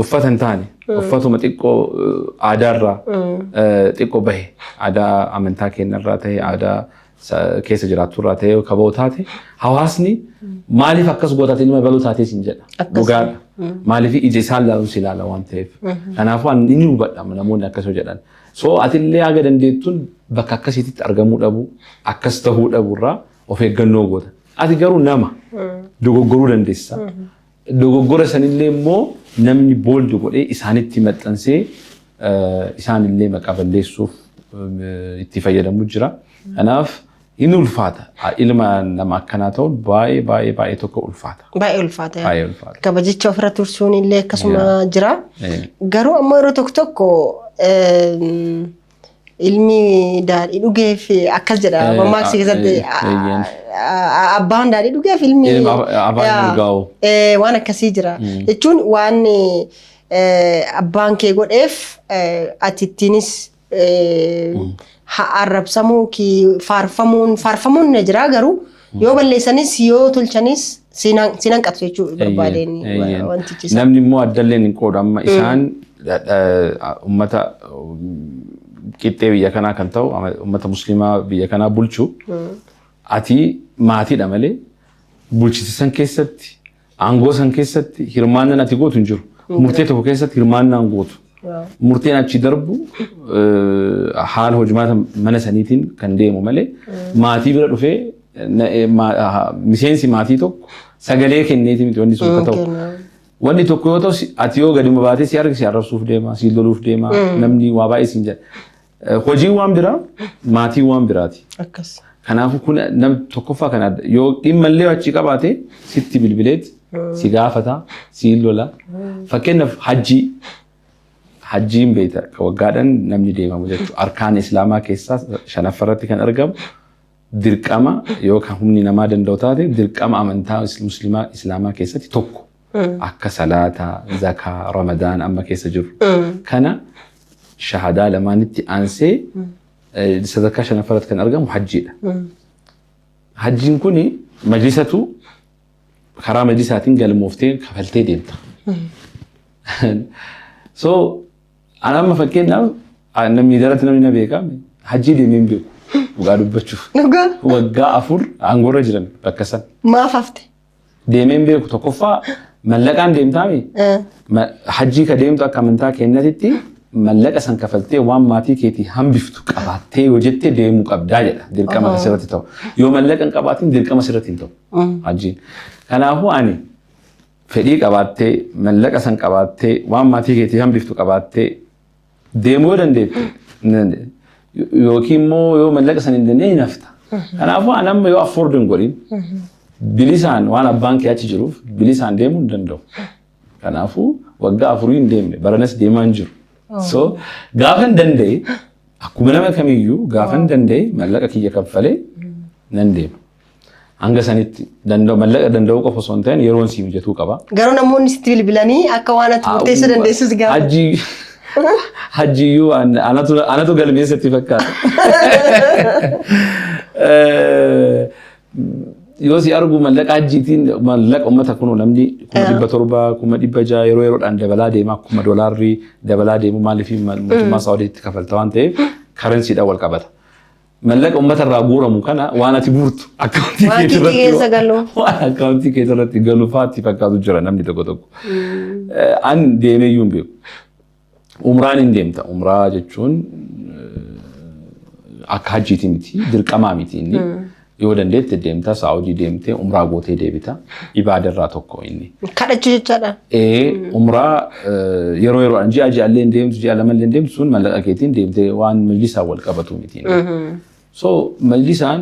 uffata hin taane, uffatuma xiqqoo aadaarraa xiqqoo bahe, aadaa amantaa keenyarraa ta'e, aadaa keessa jiraatturraa ta'e kaboo taate, hawaasni maaliif akkas gootaate, ilma baluu taatee siin jedha. Dhugaadha. Maaliif, ija isaan ilaaluun si ilaala waan ta'eef. Kanaafuu ani ni hubadha namoonni akkas yoo jedhan. So atillee haga dandeettuun bakka akkasiitti argamuu dhabu, akkas tahuu dhabuurraa of eeggannoo goota. Ati garuu nama dogoggoruu dandeessa. Dogoggora sanillee immoo namni bold godhee isaanitti maxxansee isaanillee maqaa balleessuuf itti fayyadamu jira. Kanaaf Inni ulfaata. Ilma nama akkanaa ta'uun baay'ee baay'ee baay'ee tokko ulfaata. Baay'ee ulfaata. Baay'ee ulfaata. Kabajicha ofirra tursuun illee akkasuma jira. Garuu ammoo yeroo tokko tokko ilmi daadhii dhugeef akkas jedha mammaaksa keessatti, abbaan daadhii dhugeef ilmi Ilma afaan urgaa'u. Waan akkasii jira. Jechuun waan abbaan kee godheef ati ittiinis arrabsamuu ki faarfamuun ni jira, garuu yoo balleessanis yoo tolchanis siin hanqatu jechuu barbaadeen wantichi isaa. Namni immoo addallee hin qoodu. Amma isaan uummata qixxee biyya kanaa kan ta'u, uummata musliimaa biyya kanaa bulchu, ati maatiidha malee bulchiti san keessatti, aangoo san keessatti hirmaannaan ati gootu hin jiru. Murtee tokko keessatti hirmaannaan gootu. Murteen achi darbu haala hojimaata mana saniitiin kan deemu malee maatii bira dhufee miseensi maatii tokko sagalee kenneeti miti wanni sun akka ta'u. Wanni tokko yoo ta'u, ati yoo gadi baatee si arge si arrabsuuf deema, si loluuf deema, namni waa baay'ee siin jedha. Hojiin waan biraa, maatiin waan biraati. Kanaafuu kun nam tokkoffaa kan adda yoo dhimma illee achi qabaate sitti bilbileet si gaafata, si lola. Fakkeenyaaf hajjii, hajjiin beekta waggaadhaan namni deemamu jechuudha. Arkaan islaamaa keessaa shanaffarratti kan argamu, dirqama yookaan humni namaa danda'u taate, dirqama amantaa musliimaa islaamaa keessatti tokko. Akka salaataa, zakaa, ramadaan amma keessa jiru. Kana shahadaa lamaanitti aansee sadarkaa shanaffarratti kan argamu hajjiidha. Hajjiin kuni majlisatu karaa majlisaatiin galmooftee kafaltee deemta. So ana amma fakkeenyaaf namni daratti namni na beeka, hajjii deemee hin beeku dhugaa dubbachuuf. Dhugaa. Waggaa 4 aangoorra jiran bakka san. Maaf hafte? Deemee hin beeku. Tokkoffaa mallaqaan deemtaami. Hajjii ka deemtu akka amantaa keenyatitti mallaqa san kafaltee waan maatii keetii hambiftu qabaattee yoo jettee deemuu qabdaa jedha. Dirqama kan sirratti ta'u. Yoo mallaqa hin qabaatin dirqama sirratti hin ta'u hajjiin. Kanaafuu ani fedhii qabaattee, mallaqa san qabaattee, waan maatii keetii hambiftu qabaattee deemuu yoo dandeette yookiin immoo yoo mallaqa san hin dandeenye nafta. Kanaafuu ani amma yoo afford hin godhin bilisaan waan abbaan kee achi jiruuf bilisaan deemuu hin danda'u. Kanaafuu waggaa 4 hin deemne, baranas deemaa hin jiru. So gaafa hin danda'e, akkuma nama kamiyyuu gaafa hin danda'e mallaqa kiyya kaffalee nan deema. Hanga sanitti danda'u, mallaqa danda'uu qofa osoo hin ta'in yeroon sii mijatuu qaba. Garuu namoonni sitti bilbilanii akka waan ati murteessuu dandeessus gaafa. Hajjiyyuu anatu galmeessatti fakkaata. Yoo si argu mallaqa hajjiitiin, mallaqa uummata kunuu namni 700,000, 600,000 yeroo yeroodhaan dabalaa deema, akkuma doolaarri dabalaa deemu. Maaliif? Mootummaa Saawudiitti kafalta waan ta'eef karansiidhaan wal qabata. Mallaqa uummata irraa guuramu kana waan ati guurtu akkaawuntii Waan keetii kee keessa galu. Waan akkaawuntii keetii irratti galu fa'aatti fakkaatu jira namni tokko tokko. An deemee iyyuu hin beeku. Umraan hin deemta. Umraa jechuun akka hajjiiti miti, dirqamaa miti inni. Yoo dandeette deemta, Saawudii deemtee umraa gootee deebita. Ibaadarraa tokko inni. Kadhachuu jechaadha. Ee, umraa yeroo yeroodhaan ji'a ji'allee hin deemtu, ji'a lamallee hin deemtu, sun mallaqa keetiin deemtee waan majlisaan wal qabatu miti. So majlisaan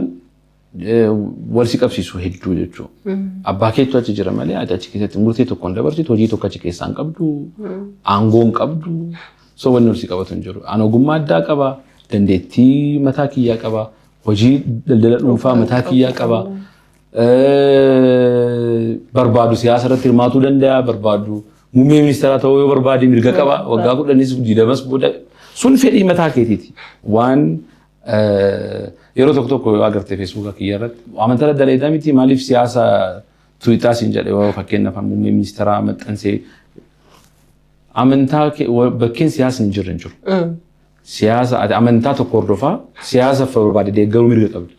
wal si qabsiisu hedduu jechuudha. Abbaa keetu achi jira malee ati achi keessatti murtee tokko hin dabarsitu, hojii tokko achi keessaa hin qabdu, aangoo hin qabdu. So wanni wal si qabatu hin jiru. Ani ogummaa addaa qaba, dandeettii mataa kiyyaa qaba, hojii daldala dhuunfaa mataa kiyyaa qaba. Barbaadu siyaasa irratti hirmaatuu danda'a, barbaadu muummee ministeeraa ta'uu yoo barbaade mirga qaba, waggaa 10s 20s booda sun fedhii mataa keetiiti. Waan yeroo tokko tokko yoo agarte Feesbuuka kiyya irratti amantaa daleedaa miti, maaliif siyaasa tuwixaa siin jedhe, yoo fakkeenyaaf muummee ministeeraa maxxansee, amantaa bakkeen siyaasni hin jirre hin jiru. Siyaasa ati amantaa tokko hordofaa siyaasa barbaade deeggaruu mirga qabdu.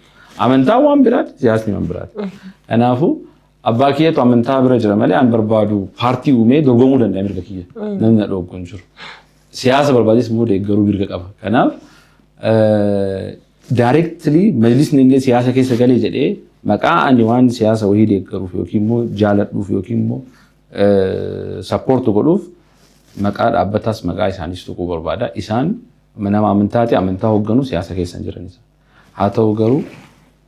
Amantaa waan biraati, siyaasni waan biraati. Kanaafuu abbaa kiyyatu amantaa bira jira malee an barbaadu paartii uumee dorgomuu danda'a, mirga kiyya. Namni na dhooggu hin jiru. Siyaasa barbaades immoo deeggaruu mirga qaba. Kanaaf directly majlisni illee siyaasa keessa galee jedhee maqaa ani waan siyaasa wayii deeggaruuf yookiin immoo jaaladhuuf yookiin immoo support godhuuf maqaa dhaabbataas maqaa isaaniis tuquu barbaada. Isaan nama amantaati, amantaa hoogganu, siyaasa keessa hin jiran isaan. Haa ta'u garuu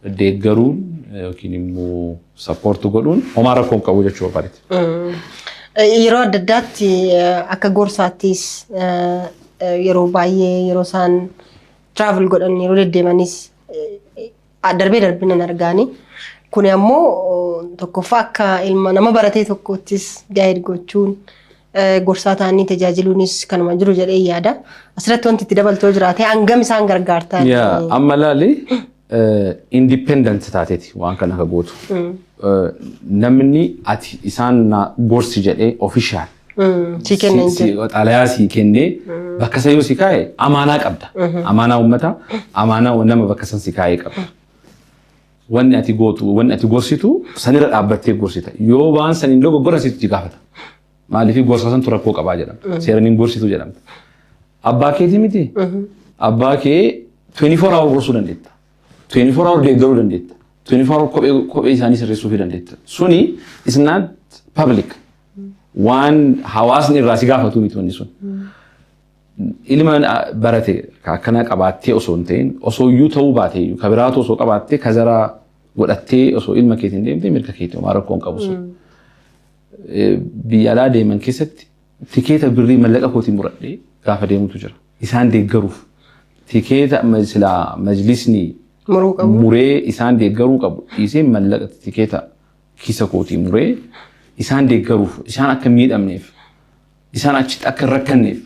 Deeggaruun yookiin immoo support godhuun homaa rakkoo hin qabu jechuu barbaadeeti. Yeroo adda addaatti akka gorsaattis yeroo baay'ee yeroo isaan travel godhan, yeroo deddeemanis darbee darbee nan argaani. Kuni ammoo tokkoffaa akka ilma nama baratee tokkottis guide gochuun, gorsaa ta'anii tajaajiluunis kanuma jiru jedhee yaada. Asirratti wanti itti dabaltoo jiraate, hangam isaan gargaartan? Yaa, amma laali, independent taateeti waan kana akka gootu. Namni ati isaan na gorsi jedhee official Si kenna hin jiru. Xalayaa sii kennee bakka san yoo si kaa'e amaanaa qabda. Amaanaa uummataa, amaanaa nama bakka san si kaa'ee qabda. Wanni ati gootu, wanni ati gorsitu sanirra dhaabbattee gorsita. Yoo waan saniin dogoggora sitti si gaafata. Maaliif gorsa santu rakkoo qabaa jedhama. Seeraan hin gorsitu jedhamta. Abbaa keetii miti. Abbaa kee 24 hour gorsuu dandeetta. 24 hour deeggaruu dandeetta. 24 hour kophee isaanii sirreessuu dandeetta. Suni is not public. Waan hawaasni irraa si gaafatu miti wanni sun. Ilma barate akkana qabaattee osoo hin ta'in, osoo iyyuu ta'uu baate iyyuu, ka biraatu osoo qabaattee, ka zaraa godhattee osoo ilma keetiin deemtee, mirga keetii, homaa rakkoo hin qabu sun. Biyya alaa deeman keessatti tikeeta birrii mallaqa kootiin muradhee gaafa deemutu jira. Isaan deeggaruuf tikeeta silaa majlisni Muruu qabu. muree isaan deeggaruu qabu dhiisee, mallaqa tikeeta kiisa kootii muree isaan deeggaruuf, isaan akka hin miidhamneef, isaan achitti akka hin rakkanneef.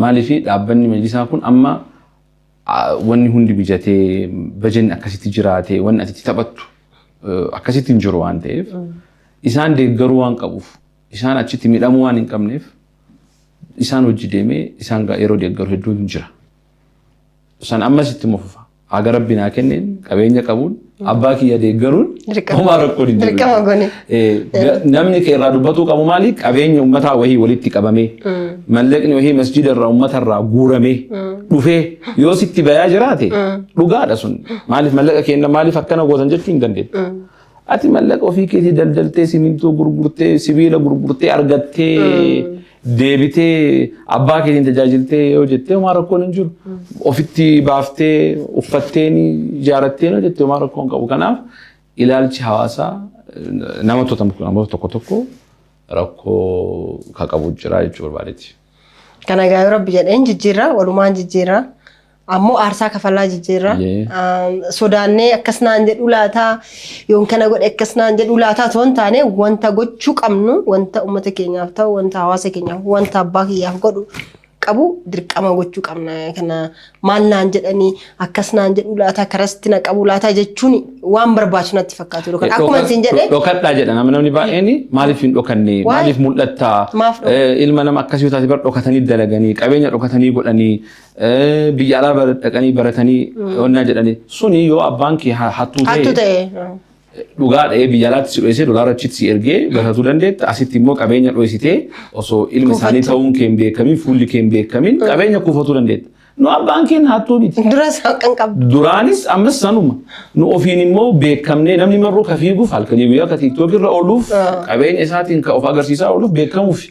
Maaliif dhaabbanni majlisaa kun amma wanni hundi mijatee, bajanni akkasitti jiraatee, wanni ati itti taphattu akkasitti hin jiru waan ta'eef, isaan deeggaruu waan qabuuf, isaan achitti miidhamuu waan hin qabneef, isaan hojii deemee isaan yeroo deeggaru hedduun jira. San ammas itti fufa. Haga Rabbi naa kenneen qabeenya qabuun abbaa kiyya deeggaruun homaa rakkoon hin jiru. Dirqama gone. Namni kee irraa dubbatuu qabu maali? Qabeenya uummataa wahii walitti qabamee, mallaqni wahii masjida irraa uummata irraa guuramee dhufee yoo sitti bayaa jiraate dhugaadha sun. Maaliif mallaqa kenna, maaliif akkana gootan jechuu hin dandeettu. Ati mallaqa ofii keetii daldaltee, simintoo gurgurtee, sibiila gurgurtee argattee, deebitee abbaa keetiin tajaajiltee yoo jettee, homaa rakkoon hin jiru. Ofitti baaftee uffattee ijaarattee yoo jettee, homaa rakkoon qabu. Kanaaf ilaalchi hawaasaa nama namoota tokko tokko rakkoo ka qabu jira jechuu barbaadeeti. Kana egaa yoo Rabbi jedheen jijjiirra, walumaan jijjiirra. Ammoo aarsaa kafalaa jijjiirra. Sodaannee akkas naan jedhu laataa, yoon kana godhe akkas naan jedhu laataa otoo hin taane, wanta gochuu qabnu, wanta uummata keenyaaf ta'u, wanta hawaasa keenyaaf, wanta abbaa kiyyaaf godhu qabu dirqama gochuu qabna. Kana maal naan jedhanii, akkas naan jedhu laataa, karasti na qabu laataa jechuun waan barbaachisu natti fakkaatu. Yookaan akkuma isin jedhe Dhokadhaa jedha namni baay'een. Maaliif hin dhokanne, maaliif mul'attaa, ilma nama akkasii yoo taate bar dhokatanii dalaganii, qabeenya dhokatanii godhanii, biyya alaa dhaqanii baratanii onnaa jedhanii suni yoo abbaan kee hattuu hattuu ta'e ta'e. Dhugaa dha'ee biyya alaatti si dho'isee dolaara achitti si ergee baratuu dandeetta. Asitti immoo qabeenya dho'isitee osoo ilma isaanii ta'uun kee hin beekamin, fuulli kee hin beekamin qabeenya kuufatuu dandeetta. Nu abbaan keenya hattuu miti. Duras kan qabdu. Duraanis ammas sanuma. Nu ofiin immoo beekamnee namni marruu ka fiiguuf, halkanii guyyaa ka TikTok irra ooluuf, qabeenya isaatiin ka of agarsiisaa ooluuf beekamuuf.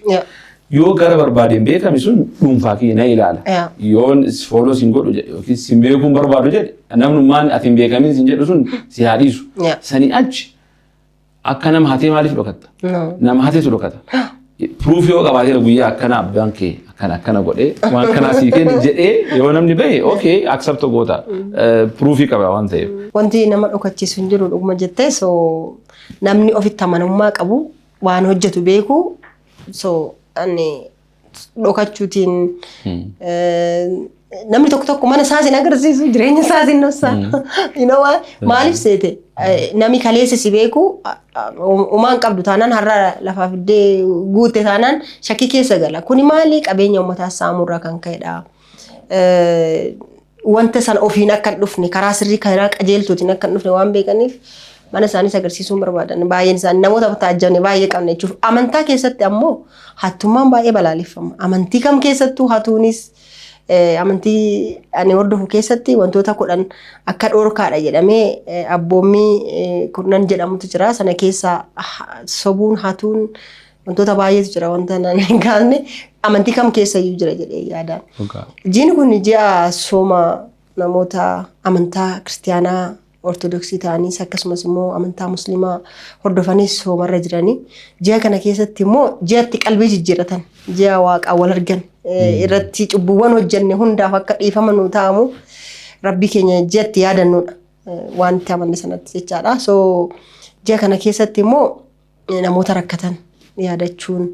Yoo gara barbaadeen beekame sun dhuunfaa kiyya na ilaala. Yoon follow sin godhu jedhe yookiin sin beekuun barbaadu jedhe, namnummaan ati hin beekamin sin jedhu sun si haa dhiisu. Sanii achi akka nama hatee maaliif dhokatta? No. Nama hateetu dhokata. Proof yoo qabaateera, guyyaa akkana abbaan kee akkana akkana godhee waan kanaa sii kenne jedhee yoo namni bahe, okay, accept goota. Proofii qaba waan ta'eef. Wanti nama dhokachiisu hin jiru, dhuguma jettee. So namni ofitti amanamummaa qabu, waan hojjetu beeku, so ani dhokachuutiin namni tokko tokko mana isaas hin agarsiisu, jireenya isaas hin dhoksa. You know what? Maaliif seete, namni kaleessa si beeku umaan qabdu taanaan, har'a lafaa fiddee guutte taanaan shakkii keessa gala. Kuni maali? Qabeenya uummataa saamurraa kan ka'edha. Wanta sana ofiin akka hin dhufne, karaa sirrii, karaa qajeeltootiin akka hin dhufne waan beekaniif mana isaaniis agarsiisuu hin barbaadan. Baay'een isaanii namoota taajjabne baay'ee qabna jechuuf. Amantaa keessatti ammoo hattummaan baay'ee balaaleffama. Amantii kam keessattuu hatuunis, amantii ani hordofu keessatti wantoota 10 akka dhoorkaadha jedhamee abboommii 10 jedhamutu jira. Sana keessa sobuun, hatuun, wantoota baay'eetu jira, wanta naan hin kaasne amantii kam keessa iyyuu jira jedhee yaadaan. Jiini kun ji'a sooma namoota amantaa kiristiyaanaa. Ortodoksii ta'anis akkasumas immoo amantaa Musliimaa hordofanis soomarra jiranii. Ji'a kana keessatti immoo ji'atti qalbii jijjiiratan, ji'a Waaqaan wal argan irratti cubbuuwwan hojjenne hundaaf akka dhiifama nu ta'amu Rabbii keenya ji'atti yaadannudha. Wanti amanne sanatti jechaadha. So ji'a kana keessatti immoo namoota rakkatan yaadachuun,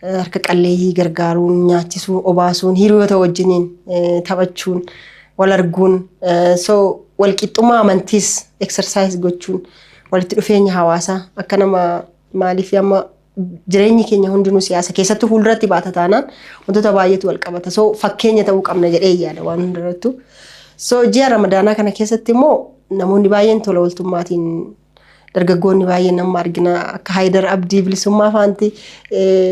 harka qalleeyyii gargaaruun, nyaachisuun, obaasuun, hiriyoota wajjiniin taphachuun, wal arguun, so walqixxummaa amantiis exercise gochuun, walitti dhufeenya hawaasaa akka nama maaliif amma jireenyi keenya hundinuu siyaasa keessattuu fuulduratti baata taanaan wantoota baay'eetu wal qabata. So fakkeenya ta'uu qabna jedhee yaada waan hundarrattu. So ji'a Ramadaanaa kana keessatti immoo namoonni baay'een tola ooltummaatiin, dargaggoonni baay'een nama argina, akka Haayidar Abdii Bilisummaa faanti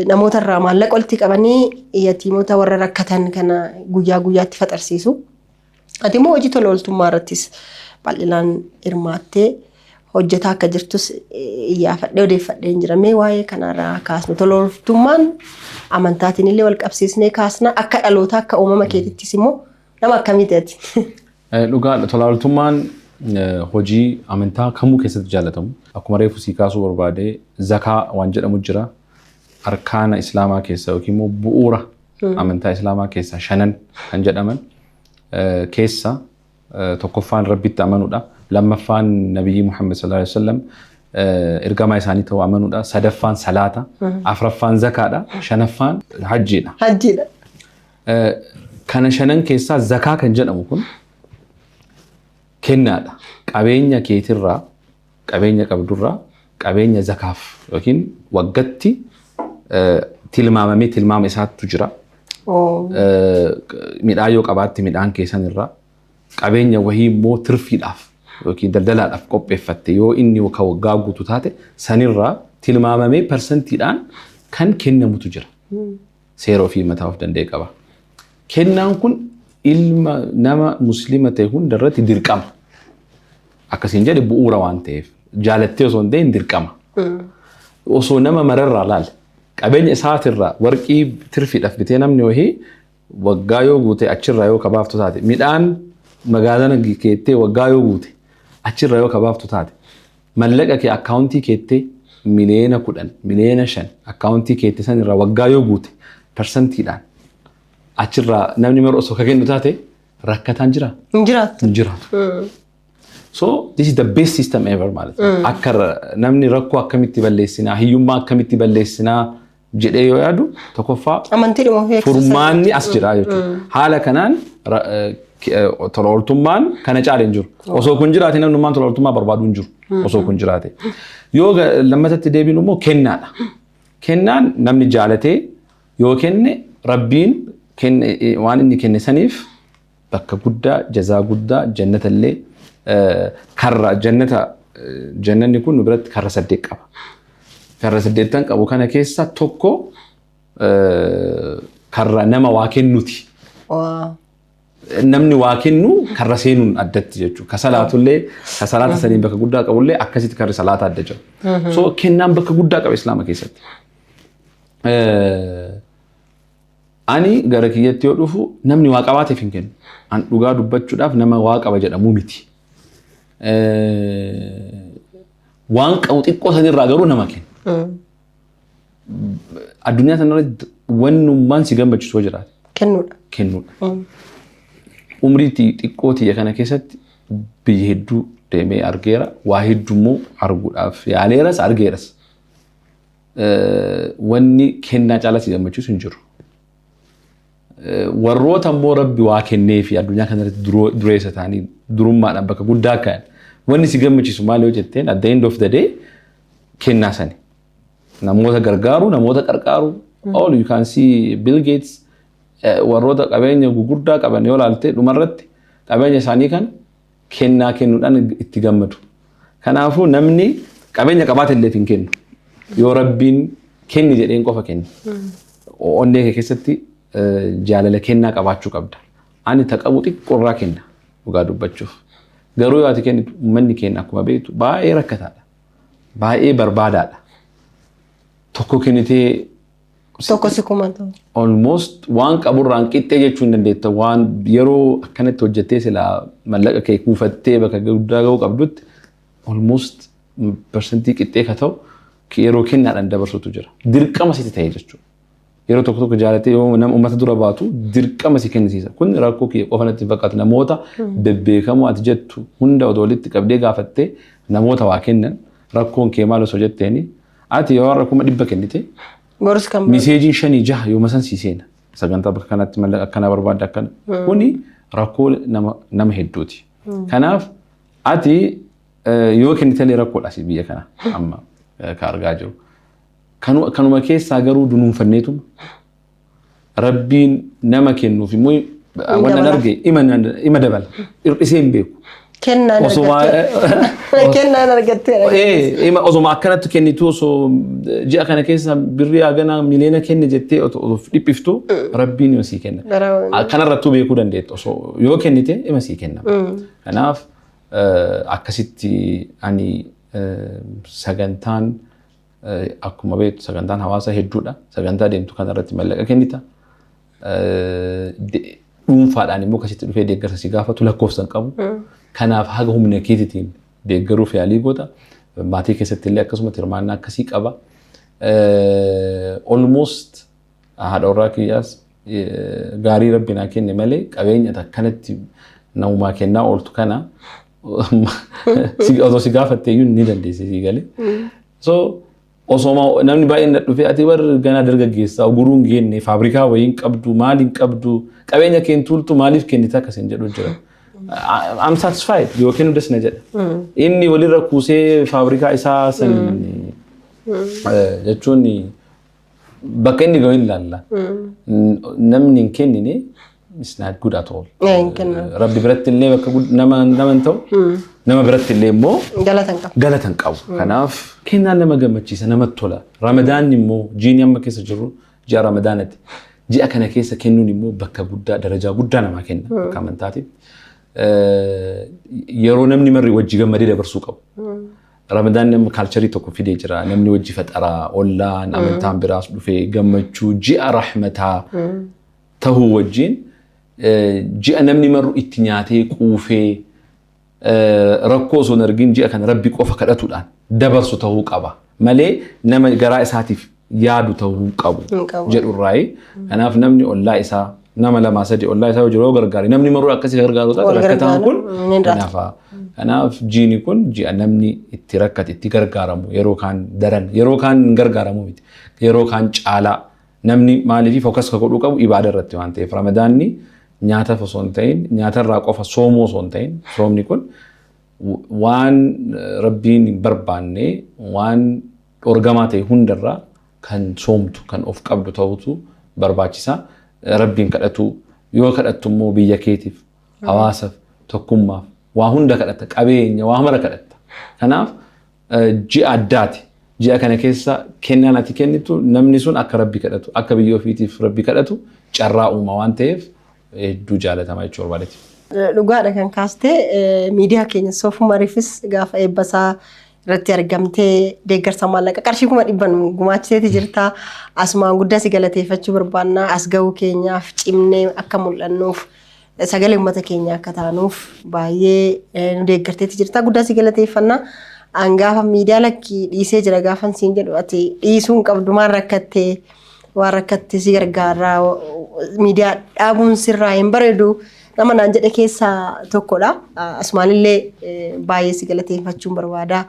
namoota irraa maallaqa walitti qabanii yatiimota warra rakkatan kana guyyaa guyyaatti faxarsiisu. Ati immoo hojii tola ooltummaa irrattis bal'inaan hirmaattee hojjetaa akka jirtus iyyaafadhee odeeffadhee hin jira. Mee waa'ee kanarraa kaasnu, tola ooltummaan amantaatiin illee wal qabsiisnee kaasna, akka dhalootaa akka uumama keetittis immoo nama akkamii ta'ati? Dhugaadha, tola ooltummaan hojii amantaa kamuu keessatti jaallatamu. Akkuma reefu sii kaasuu barbaade, zakaa waan jedhamu jira. Arkaana Islaamaa keessa yookiin immoo bu'uura amantaa Islaamaa keessa shanan kan jedhaman keessa tokkoffaan Rabbitti amanuudha. Lammaffaan Nabiyyi Muhammad sallallahu alaihi wasallam ergamaa isaanii ta'uu amanuudha. Sadaffaan salaata. Afraffaan zakaadha. Shanaffaan hajjiidha. Hajjiidha. Kana shanan keessaa zakaa kan jedhamu kun kennaadha. Qabeenya keetirraa, qabeenya qabdurraa, qabeenya zakaaf yookiin waggatti tilmaamamee, tilmaama isaattu jira. Midhaan yoo qabaatte midhaan keessan irraa, qabeenya wahii immoo tirfiidhaaf yookiin daldalaadhaaf qopheeffatte yoo inni ka waggaa guutu taate, sanirraa tilmaamamee parsantiidhaan kan kennamutu jira. Seera ofii mataa of danda'e qaba. Kennaan kun ilma nama Musliima ta'e hundarratti dirqama. Akkasiin jedhe, bu'uura waan ta'eef jaalattee osoo hin ta'in dirqama. Osoo nama mararraa laale, qabeenya isaatirraa warqii tirfiidhaaf bitee namni wahii waggaa yoo guute achirraa yoo kabaaftu taate, midhaan magaalana keettee waggaa yoo guute achirraa yoo kabaaftu taate, mallaqa kee akkaawuntii keettee 10 miliyoona, 5 miliyoona akkaawuntii keettee sanirraa waggaa yoo guute parsantiidhaan achirraa namni mara osoo ka kennu taate, rakkataan jira? Hin jiraattu. Hin jiraatu. So this is the best system ever ማለት ነው. Akka namni rakkoo akkamitti balleessinaa, hiyyummaa akkamitti balleessinaa jedhee yoo yaadu, tokkoffaa Amantiidhuma ofii furmaanni as jira jechuudha. Haala kanaan tola ooltummaan kana caale hin jiru. Osoo kun jiraate namnummaan tola ooltummaa barbaadu hin jiru. Osoo kun jiraate. Yoo lammatatti deebinu immoo kennaadha. Kennaan namni jaalatee yoo kenne, Rabbiin waan inni kenne saniif bakka guddaa, jazaa guddaa, jannata illee, karra jannata, jannanni kun nu biratti karra saddeet qaba. Karra saddeettan qabu kana keessa tokko karra nama waa kennuti. Namni waa kennu karra seenuun addatti jechuudha. Ka salaatullee, ka salaata saniin bakka guddaa qabullee akkasitti karri salaata adda jira. So kennaan bakka guddaa qaba Islaama keessatti. Ani gara kiyyatti yoo dhufu, namni waa qabaateef hin kennu. An dhugaa dubbachuudhaaf nama waa qaba jedhamuu miti. Waan qabu xiqqoo sanirraa garuu nama kenna. Addunyaa sanarratti wannummaan si gammachiisu yoo jiraate Kennuudha. kennuudha. Umrii xiqqoo tiyya kana keessatti biyya hedduu deemee argeera. Waa hedduu immoo arguudhaaf yaaleeras, argeeras. Wanni kennaa caalaa si gammachiisu hin jiru. Warroota immoo Rabbi waa kennee fi addunyaa kanarratti dureessa ta'anii durummaadhaan bakka guddaa ka'an, wanni si gammachiisu maal yoo jetteen, at the end of the day kennaa sani. Namoota gargaaru, namoota qarqaaru. All you can see, Bill Gates, warroota qabeenya gugurdaa qaban yoo ilaalte, dhumarratti qabeenya isaanii kan kennaa kennuudhaan itti gammadu. Kanaafuu namni qabeenya qabaate illee hin kennu. Yoo Rabbiin kenni jedheen qofa kenni. Onnee kee keessatti jaalala kennaa qabaachuu qabda. Ani ta qabu xiqqoorraa kenna dhugaa dubbachuuf. Garuu yoo ati kennitu, uummanni keenya akkuma beektu baay'ee rakkataadha. Baay'ee barbaadaadha. Tokko kennitee Tokko si kumatu. Almost waan qaburraan qixxee jechuu hin dandeetta. Waan yeroo akkanatti hojjettee silaa mallaqa kee kuufattee bakka guddaa ga'uu qabdutti, almost percentii qixxee ka ta'u yeroo kennaadhaan dabarsutu jira. Dirqama sitti ta'e jechuudha. Yeroo tokko tokko jaalatee yoo nama uummata dura baatu dirqama si kennisiisa. Kun rakkoo kiyya qofa natti hin fakkaatu. Namoota bebbeekamoo ati jettu hunda odoo walitti qabdee gaafattee, namoota waa kennan rakkoon kee maal osoo jetteeni, ati yoo har'a 100,000 kennite, Borus kan messageiin shanii jaha yooma san sii seena. Sagantaa bakka kanatti mallaqa akkanaa barbaadda akkana. Kuni rakkoo nama hedduuti. Kanaaf ati yoo kennitellee rakkoodha si biyya kana amma ka argaa jiru. Kanuma keessaa garuu dunuunfanneetuma Rabbiin nama kennuuf immoo waan arge ima dabala. Hir'isee hin beeku. Kennaan argattee. Kennaan argattee. Osoma akkanatti kennitu, osoo ji'a kana keessa birrii hagana miliyoona kenne jettee of dhiphiftu, Rabbiin ima sii kenna. Kanarrattuu beekuu dandeetta, osoo yoo kennite ima sii kenna. Kanaaf akkasitti ani sagantaan, akkuma beektu, sagantaan hawaasa hedduudha. Sagantaa deemtu kanarratti mallaqa kennita. Dhuunfaadhaan immoo akkasitti dhufee deeggarsa si gaafatu lakkoofsa hin qabu. Kanaaf haga humna keetiitiin deeggaruuf yaalii goota. Maatii keessatti illee akkasumatti hirmaannaa akkasii qaba. Almost haadha warraa kiyyaas gaarii Rabbi naa kenne malee qabeenya akkanatti namumaa kennaa ooltu kana osoo si gaafatte iyyuu ni dandeessi si galee. So osoo namni baay'een na dhufee, "Ati bar ganaa dargaggeessaa, oguruu hin geenne, faabrikaa wayii hin qabdu, maal hin qabdu, qabeenya keen tuultu, maaliif kennita?" akkasiin jedhu jira. I'm satisfied, yoo kennu das na jedha. Inni walirra kuusee faabrikaa isaa san jechuun bakka inni gahu hin ilaalla. Namni hin kennine is not good at all. Hin kennu. Rabbi biratti illee bakka nama hin ta'u. Nama biratti illee immoo Galata hin qabu. Galata hin qabu. Kanaaf kennaan nama gammachiisa, namatti tola. Ramadaanni immoo, jiini amma keessa jirru ji'a Ramadaanati. Ji'a kana keessa kennuun immoo bakka guddaa, darajaa guddaa namaa kenna akka amantaatitti. Yeroo namni marri wajji gammadee dabarsuu qabu. Ramadaan nama culture tokko fidee jira. Namni wajji faxaraa, ollaan, amantaan biraas dhufee gammachuu ji'a rahmataa tahuu wajjin, ji'a namni marru itti nyaatee quufee rakkoo osoo hin argin ji'a kana Rabbi qofa kadhatuudhaan dabarsu tahuu qaba. Malee nama garaa isaatiif yaadu tahuu qabu Hin qabu. jedhurraayi. Kanaaf namni ollaa isaa nama lamaa sadi ollaa isaa yoo jiru yoo gargaare, namni maruu akkasii gargaaru taate, Wal rakkataan kun gargaaru, ni raata. Kanaafa. Kanaaf jiini kun ji'a namni itti rakkate itti gargaaramu, yeroo kaan daran, yeroo kaan hin gargaaramu miti, yeroo kaan caalaa. Namni maaliif focus ka godhuu qabu ibaada irratti waan ta'eef, Ramadaanni nyaataaf osoo hin ta'in, nyaatarraa qofa soomuu osoo hin ta'in, soomni kun waan Rabbiin hin barbaanne, waan dhorgamaa ta'e hundarraa kan soomtu, kan of qabdu ta'utu barbaachisa. Rabbiin kadhatu, yoo kadhattu immoo biyya keetiif, hawaasaaf, tokkummaaf, waa hunda kadhatta, qabeenya waa mara kadhatta. Kanaaf ji'a addaati. Ji'a kana keessa kennaan ati kennitu namni sun akka Rabbi kadhatu, akka biyya ofiitiif Rabbi kadhatu carraa uuma waan ta'eef hedduu jaalatama jechuu barbaadeeti. Dhugaadha kan kaastee. Miidiyaa keenya Soofumariifis gaafa eebbasaa irratti argamtee deeggarsa maallaqa qarshii 100,000 gumaachiteeti jirta. Asumaan guddaa si galateeffachuu barbaanna. As gahuu keenyaaf, cimnee akka mul'annuuf, sagalee uummata keenyaa akka taanuuf baay'ee nu deeggarteeti jirta. Guddaa si galateeffanna. An gaafa miidiyaa lakkii dhiisee jira gaafan siin jedhu, ati dhiisuu hin qabdu, maal rakkattee, waan rakkatte si gargaaraa, miidiyaa dhaabuun sirraa hin bareedu nama naan jedhe keessaa tokkodha. Asumaanillee baay'ee si galateeffachuun barbaada.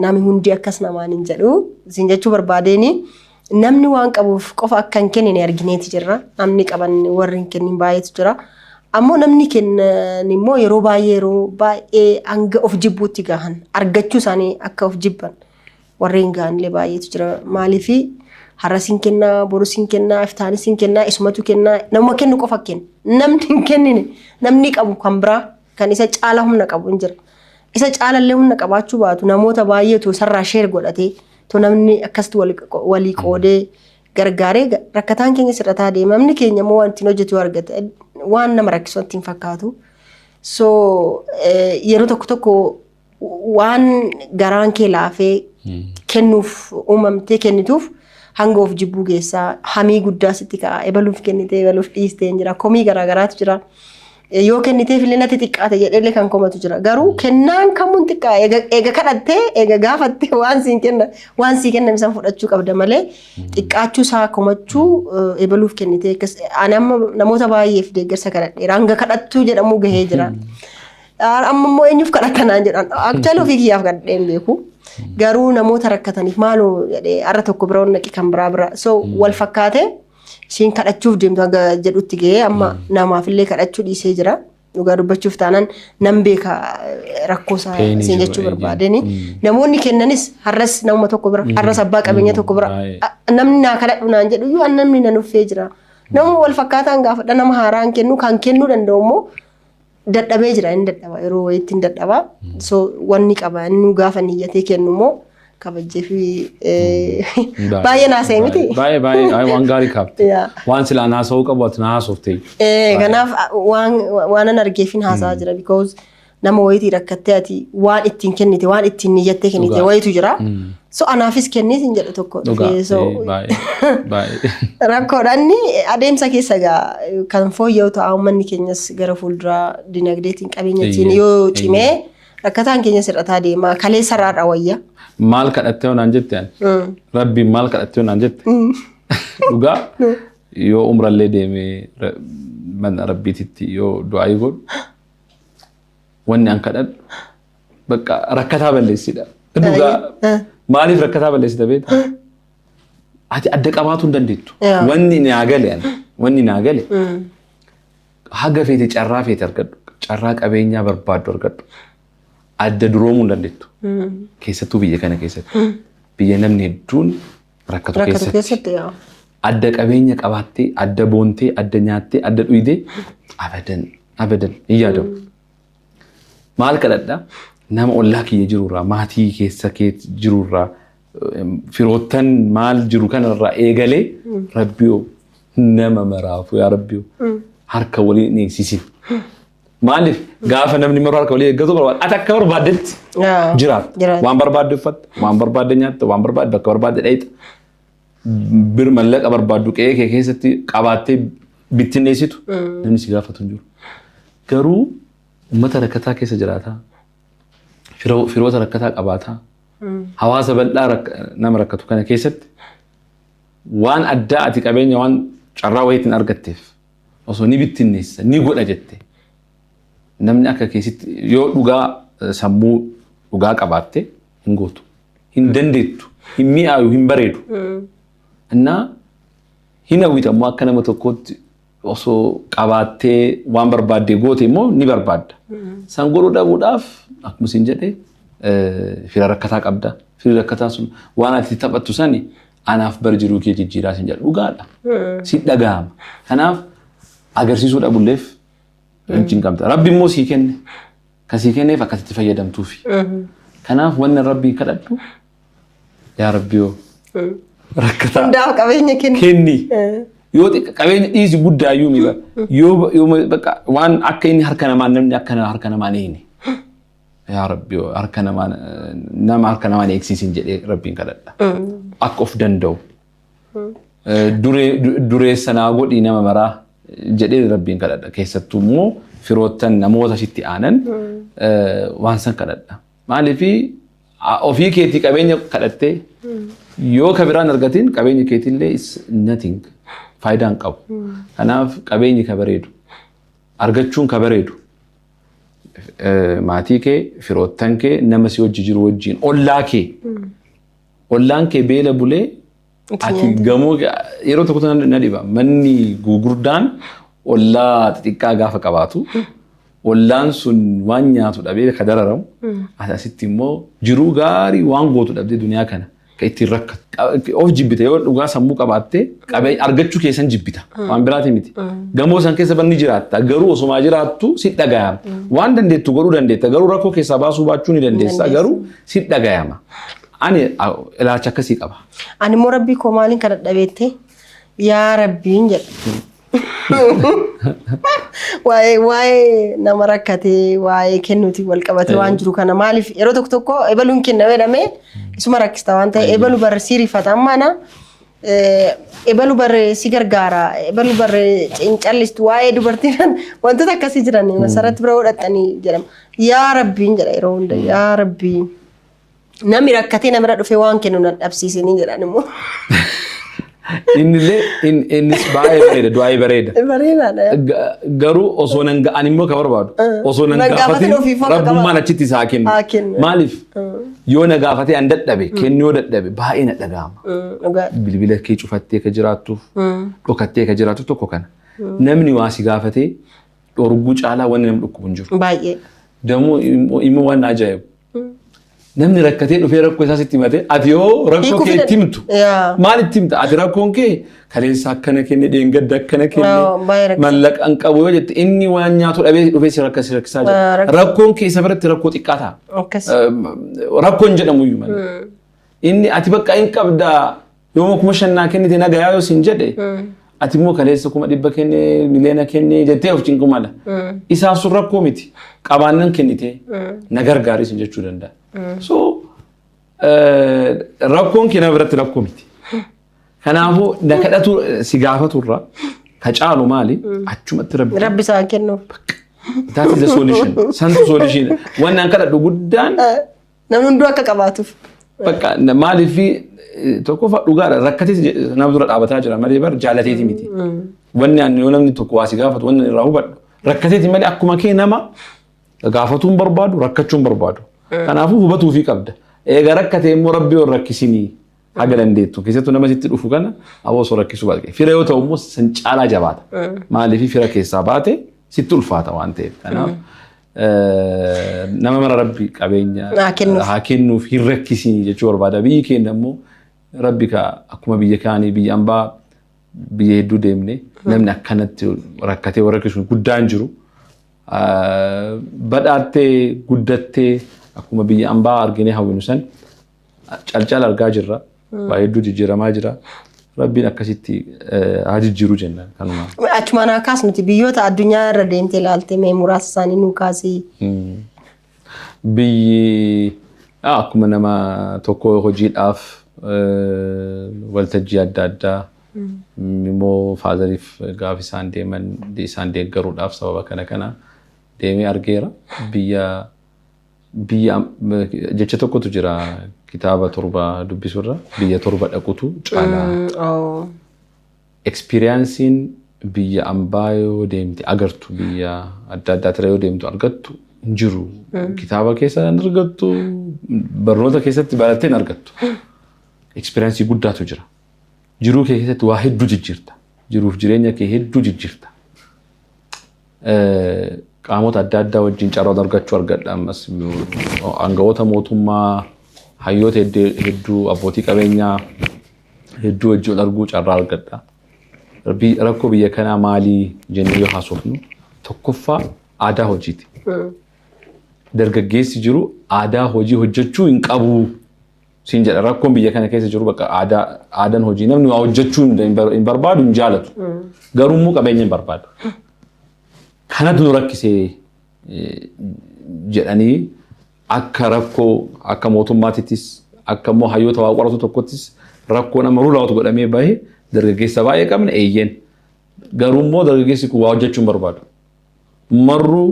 Namni hundi akkas namaan hin jedhu. Siin jechuu barbaadeeni, namni waan qabuuf qofa akka hin kennine argineeti jirra. Namni qaban warri hin kennin baay'eetu jira. Ammoo namni kennan immoo yeroo baay'ee hanga of jibbuutti gahan, argachuu isaanii akka of jibban warreen gahanillee baay'eetu jira. Maaliifi har'a siin kennaa, boru siin kennaa, iftaanis siin kennaa, isumatu kennaa, nama kennu qofa kenna. Namni hin kennine, namni qabu kan biraa kan isa caala humna qabu hin jira. Isa caalallee humna qabaachuu baatu, namoota baay'eetu isarraa share godhatee, to namni akkasitti walii qoodee gargaaree rakkataan keenya sirrataa deema. Namni keenya immoo waan ittiin hojjetu yoo argate waan nama rakkisu ittiin fakkaatu. So yeroo tokko tokko waan garaan kee laafee kennuuf uumamtee kennituuf Hanga of jibbuu geessaa, hamii guddaa sitti ka'a. Ebaluuf kennitee, ebaluuf dhiistee hin jira. Komii garaagaraatu jira. Yoo kenniteef illee natti xiqqaate jedhee kan komatu jira. Garuu kennaan kamuun xiqqaa, eega kadhattee, eega gaafattee, waan siin kenna, waan sii kenname san fudhachuu qabda malee xiqqaachuu isaa komachuu, ebaluuf kennitee akkas. Ani amma namoota baay'eef deeggarsa kadhadheera. Hanga kadhattuu jedhamuu gahee jira. Amma immoo eenyuuf kadhatta naan jedhan. Actually ofii kiyyaaf kadhadhee hin beeku. Garuu namoota rakkataniif maaloo jedhee har'a tokko bira naqi, kan biraa bira. So wal fakkaatee isheen kadhachuuf deemtu hanga jedhutti gahee amma namaaf illee kadhachuu dhiisee jira. Dhugaa dubbachuuf taanaan nan beeka rakkoo isaa Pain siin jiru, jechuu barbaadeni. Namoonni kennanis har'as namuma tokko bira, har'as abbaa qabeenya tokko bira namni naa kadhadhu naan jedhu iyyuu an namni na nuffee jira. Nama wal fakkaataan gaafadha, nama haaraan kennu kan kennuu danda'u immoo dadhabee jira, inni dadhaba, yeroo wayiitti hin dadhaba. So wanni qaba inni gaafa niyyatee kennu immoo kabajjee fi baay'ee naasa'e miti. Baay'ee baay'ee waan gaarii kaafte. Waan silaa naasa'uu qabu ati na haasofte. Kanaaf waan an argeefin haasa'aa jira, because nama wayiitii rakkattee ati waan ittiin kennite, waan ittiin niyyattee kennite wayiitu jira. So anaafis kenniis hin jedhu tokko dhufee, so Baay'ee baay'ee. Rakkoodha inni adeemsa keessa egaa kan fooyya'u ta'a. Uummanni keenyas gara fuulduraa dinagdeetiin, qabeenyatiin yoo cimee rakkataan keenya sirrataa deema, kaleessa irraa wayya. Maal kadhattee naan jette ani? Rabbiin maal kadhattee naan jette? Dhugaa yoo umrallee deemee mana rabbiititti yoo du'aa godhu, wanni an kadhadhu bakka rakkataa balleessidha. Dhugaa maaliif rakkataa balleessita beektaa? Ati adda qabaatuu hin dandeettu. Wanni naa gale ani, wanni naa gale, haga feete carraa feete argadhu, carraa qabeenyaa barbaaddu argadhu, adda duroomuu hin dandeettu. Keessattuu biyya kana keessatti. Biyya namni hedduun rakkatu Rakkatu keessatti. Keessatti yaa. Adda qabeenya qabaattee, adda boontee, adda nyaattee, adda dhuydee abadan abadan hin yaadamu. Maal kadhadha? Nama ollaa kiyya jirurraa, maatii keessa kee jirurraa, firoottan maal jiru kanarraa eegalee, Rabbiyoo, nama maraafu yaa Rabbiyoo, harka waliin hin eegsisin. Maaliif gaafa namni maruu harka walii eeggatu barbaada? Ati akka barbaaddetti jiraatta. Jiraata. Waan barbaadde uffatta, waan barbaadde nyaatta, waan barbaadde bakka barbaadde dheeyxa. Bir mallaqa barbaaddu qe'ee kee keessatti qabaattee bittinneessitu namni si gaafatu hin jiru. Garuu uummata rakkataa keessa jiraataa, firoota rakkataa qabaataa, hawaasa bal'aa nama rakkatu kana keessatti waan addaa ati qabeenya waan carraa wayiitiin argatteef osoo ni bittinneessa ni godha jette, namni akka keessatti yoo dhugaa sammuu dhugaa qabaatte hin gootu. Hin dandeettu. Hin mi'aayu, hin bareedu. Innaa hin hawwita immoo akka nama tokkootti osoo qabaattee waan barbaadde goote immoo ni barbaadda. San godhuu dhabuudhaaf akkuma isin jedhe fira rakkataa qabda. Firri rakkataa sun waan ati taphattu sani anaaf bar jiruu kee jijjiiraa sin jedha. Dhugaadha. Si dhagahama. Kanaaf agarsiisuu dhabulleef hin qabda. Rabbi immoo sii kenne. Kan sii kenneef akkasitti fayyadamtuufi. Kanaaf wanni Rabbii kadhadhu, yaa Rabbiyoo, rakkataa Hundaaf qabeenya kenni. Kenni. Yoo xiqqa qabeenya dhiisi, guddaayyuu mi bara. Yoo bakka waan akka inni harka namaa, namni akka harka namaa hin eegne. Yaa Rabbiyoo, harka namaa, nama harka namaa hin eegsisin jedhee Rabbiin kadhadha. Akka of danda'u. Dureessa naa godhii nama maraa jedhee Rabbiin kadhadha. Keessattuu immoo firoottan, namoota sitti aanan waan san kadhadha. Maaliifi ofii keetii qabeenya kadhattee yoo ka biraan argatin, qabeenya keetiillee is nothing, faayidaa hin qabu. Kanaaf qabeenyi ka bareedu, argachuun ka bareedu, maatii kee, firoottan kee, nama si wajji jiru wajjin, ollaa kee, ollaan kee beela bulee ati gamoo, yeroo tokko na dhiba, manni gurguddaan ollaa xixiqqaa gaafa qabaatu, ollaan sun waan nyaatu dhabee ka dararamu, ati asitti immoo jiruu gaarii waan gootu dhabdee duniyaa kana ka ittiin rakkatu. Of jibbita yoo dhugaa sammuu qabaatte, qabeenya argachuu keessan jibbita. Waan biraati miti. Gamoo san keessa banni jiraatta, garuu osumaa jiraattu si dhagayama. Waan dandeettu godhuu dandeetta, garuu rakkoo keessaa baasuu baachuu ni dandeessa, garuu si dhagayama. Ani ilaalcha akkasii qaba. Ani immoo Rabbii koo maaliin kadhadha beektee? Yaa Rabbiin jedha. Waa'ee nama rakkatee, waa'ee kennuutiin wal qabate waan jiru kana, maaliif yeroo tokko tokko ebaluun kenna jedhamee isuma rakkista waan ta'e, ebalu barsiirifata amma ana Ebalu barree si gargaara, ebalu barree cincallistu, waa'ee dubartii wantoota akkasii jiran Masarat bira godhatanii jedhama. Yaa Rabbiin jedha yeroo hunda, yaa Rabbii. Namni rakkatee namirra dhufee waan kennu na dhabsiisinii jedhan immoo. Innillee innis baay'ee bareeda, du'aa'ii bareeda. Bareedaadha. Garuu osoo nan ga'an immoo ka barbaadu. Osoo nan Nan gaafatin gaafatin ofiifuu akka rabbummaan qabaatu. Achitti isaa kennu. Haa kennu. Maaliif yoo na gaafatee an dadhabe, kennu yoo dadhabe, baay'ee na dhaga'ama. Dhugaa. Bilbila kee cufattee ka jiraattuuf, dhokattee ka jiraattuuf tokko kana. Namni waa si gaafatee dhorguu caalaa wanni nama dhukkubu hin jiru. Baay'ee. Dammoo immoo waan na ajaa'ibu. Namni rakkatee dhufee rakkoo isaa sitti himate, ati yoo rakkoo Hiikuu kee fedhan. itti himtu maal itti himta? Ati rakkoon kee kaleessa akkana kenne, dheengadda akkana kenne, Baay'ee rakkisa. Mallaqa hin qabu yoo jette, inni waan nyaatu dhabee dhufee si rakka si rakkisaa jira. Rakkoon kee isa biratti rakkoo xiqqaa ta'a. Rakkoon jedhamu iyyuu malee. Inni ati bakka hin qabdaa, yooma 5,000 naa kennite nagayaa yoo siin jedhe, ati immoo kaleessa 100,000 kenne, miliyoona kenne jettee of cinqu mala. Isaaf sun rakkoo miti. Qabaannan kennite na gargaaris jechuu danda'a. So rakkoon kee nama biratti rakkoo miti. Kanaafuu na kadhatu si gaafaturra ka caalu maali? Achumatti Rabbi. Rabbi isaan kennuuf. That is the solution. Santu solution. Wanni an kadhadhu guddaan Namni hunduu akka qabaatuuf. Bakka maaliif tokkoffaa dhugaadha, rakkatees nama dura dhaabataa jira malee bar jaalateeti miti. Wanni ani yoo namni tokko waa si gaafatu wanni irraa hubadhu rakkateeti malee akkuma kee nama gaafatuu hin barbaadu, rakkachuu hin barbaadu. Kanaafuu hubatuufii qabda. Eega rakkate immoo Rabbi yoo rakkisinii haga dandeettu keessattuu nama sitti dhufu kana aboo osoo rakkisuu baate. Fira yoo ta'u immoo san caalaa jabaata. Maaliif fira keessaa baate sitti ulfaata waan ta'eef. Kanaaf nama mara Rabbi qabeenya Haa kennuuf. Haa kennuuf, hin rakkisinii jechuu barbaada. Biyyi keenya immoo Rabbi ka akkuma biyya kaanii, biyya ambaa biyya hedduu deemne, namni akkanatti rakkatee warra rakkisu guddaan jiru. Badhaattee guddattee akkuma biyya ambaa arginee hawwinu san calcal argaa jirra. Waa hedduu jijjiiramaa jira. Rabbiin akkasitti haa jijjiiru jenna kanuma. Achumaan haa kaasnuti, biyyoota addunyaa irra deemtee ilaalte mee muraasa isaanii nuu kaasii. Biyyi akkuma nama tokko hojiidhaaf waltajjii adda addaa immoo fatheriif gaaf isaan deeman isaan deeggaruudhaaf sababa kana kana deemee argeera. Biyya jecha tokkotu jira, kitaaba torba dubbisurra biyya torba dhaqutu caalaa. Experienceiin biyya ambaa yoo deemte agartu, biyya adda addaa yoo deemtu argattu hin jiru. Kitaaba keessa hin argattu, barnoota keessatti barattee hin argattu. Experience guddaatu jira. Jiruu kee keessatti waa hedduu jijjiirta. Jiruuf jireenya kee hedduu jijjiirta. Qaamota adda addaa wajjin carraa argachuu argadha ammas, aangawoota mootummaa, hayyoota hedduu, abbootii qabeenyaa hedduu wajjin wal arguu carraa argadha. Rakkoo biyya kanaa maalii jennee yoo haasofnu, tokkoffaa aadaa hojiiti. Dargaggeessi jiru aadaa hojii hojjechuu hin qabu siin jedha. Rakkoon biyya kana keessa jiru bakka aadaa, aadaan hojii, namni waa hojjechuu hin barbaadu, hin jaalatu. Garuu immoo qabeenya hin barbaadu. Kanatu nu rakkisee jedhanii akka rakkoo akka mootummaatittis, akka immoo hayyoota waa qoratu tokkottis rakkoo nama rule out godhamee bahe, dargaggeessa baay'ee qabna eeyyeen. Garuu immoo dargaggeessi kun waa hojjechuu hin barbaadu. Marruu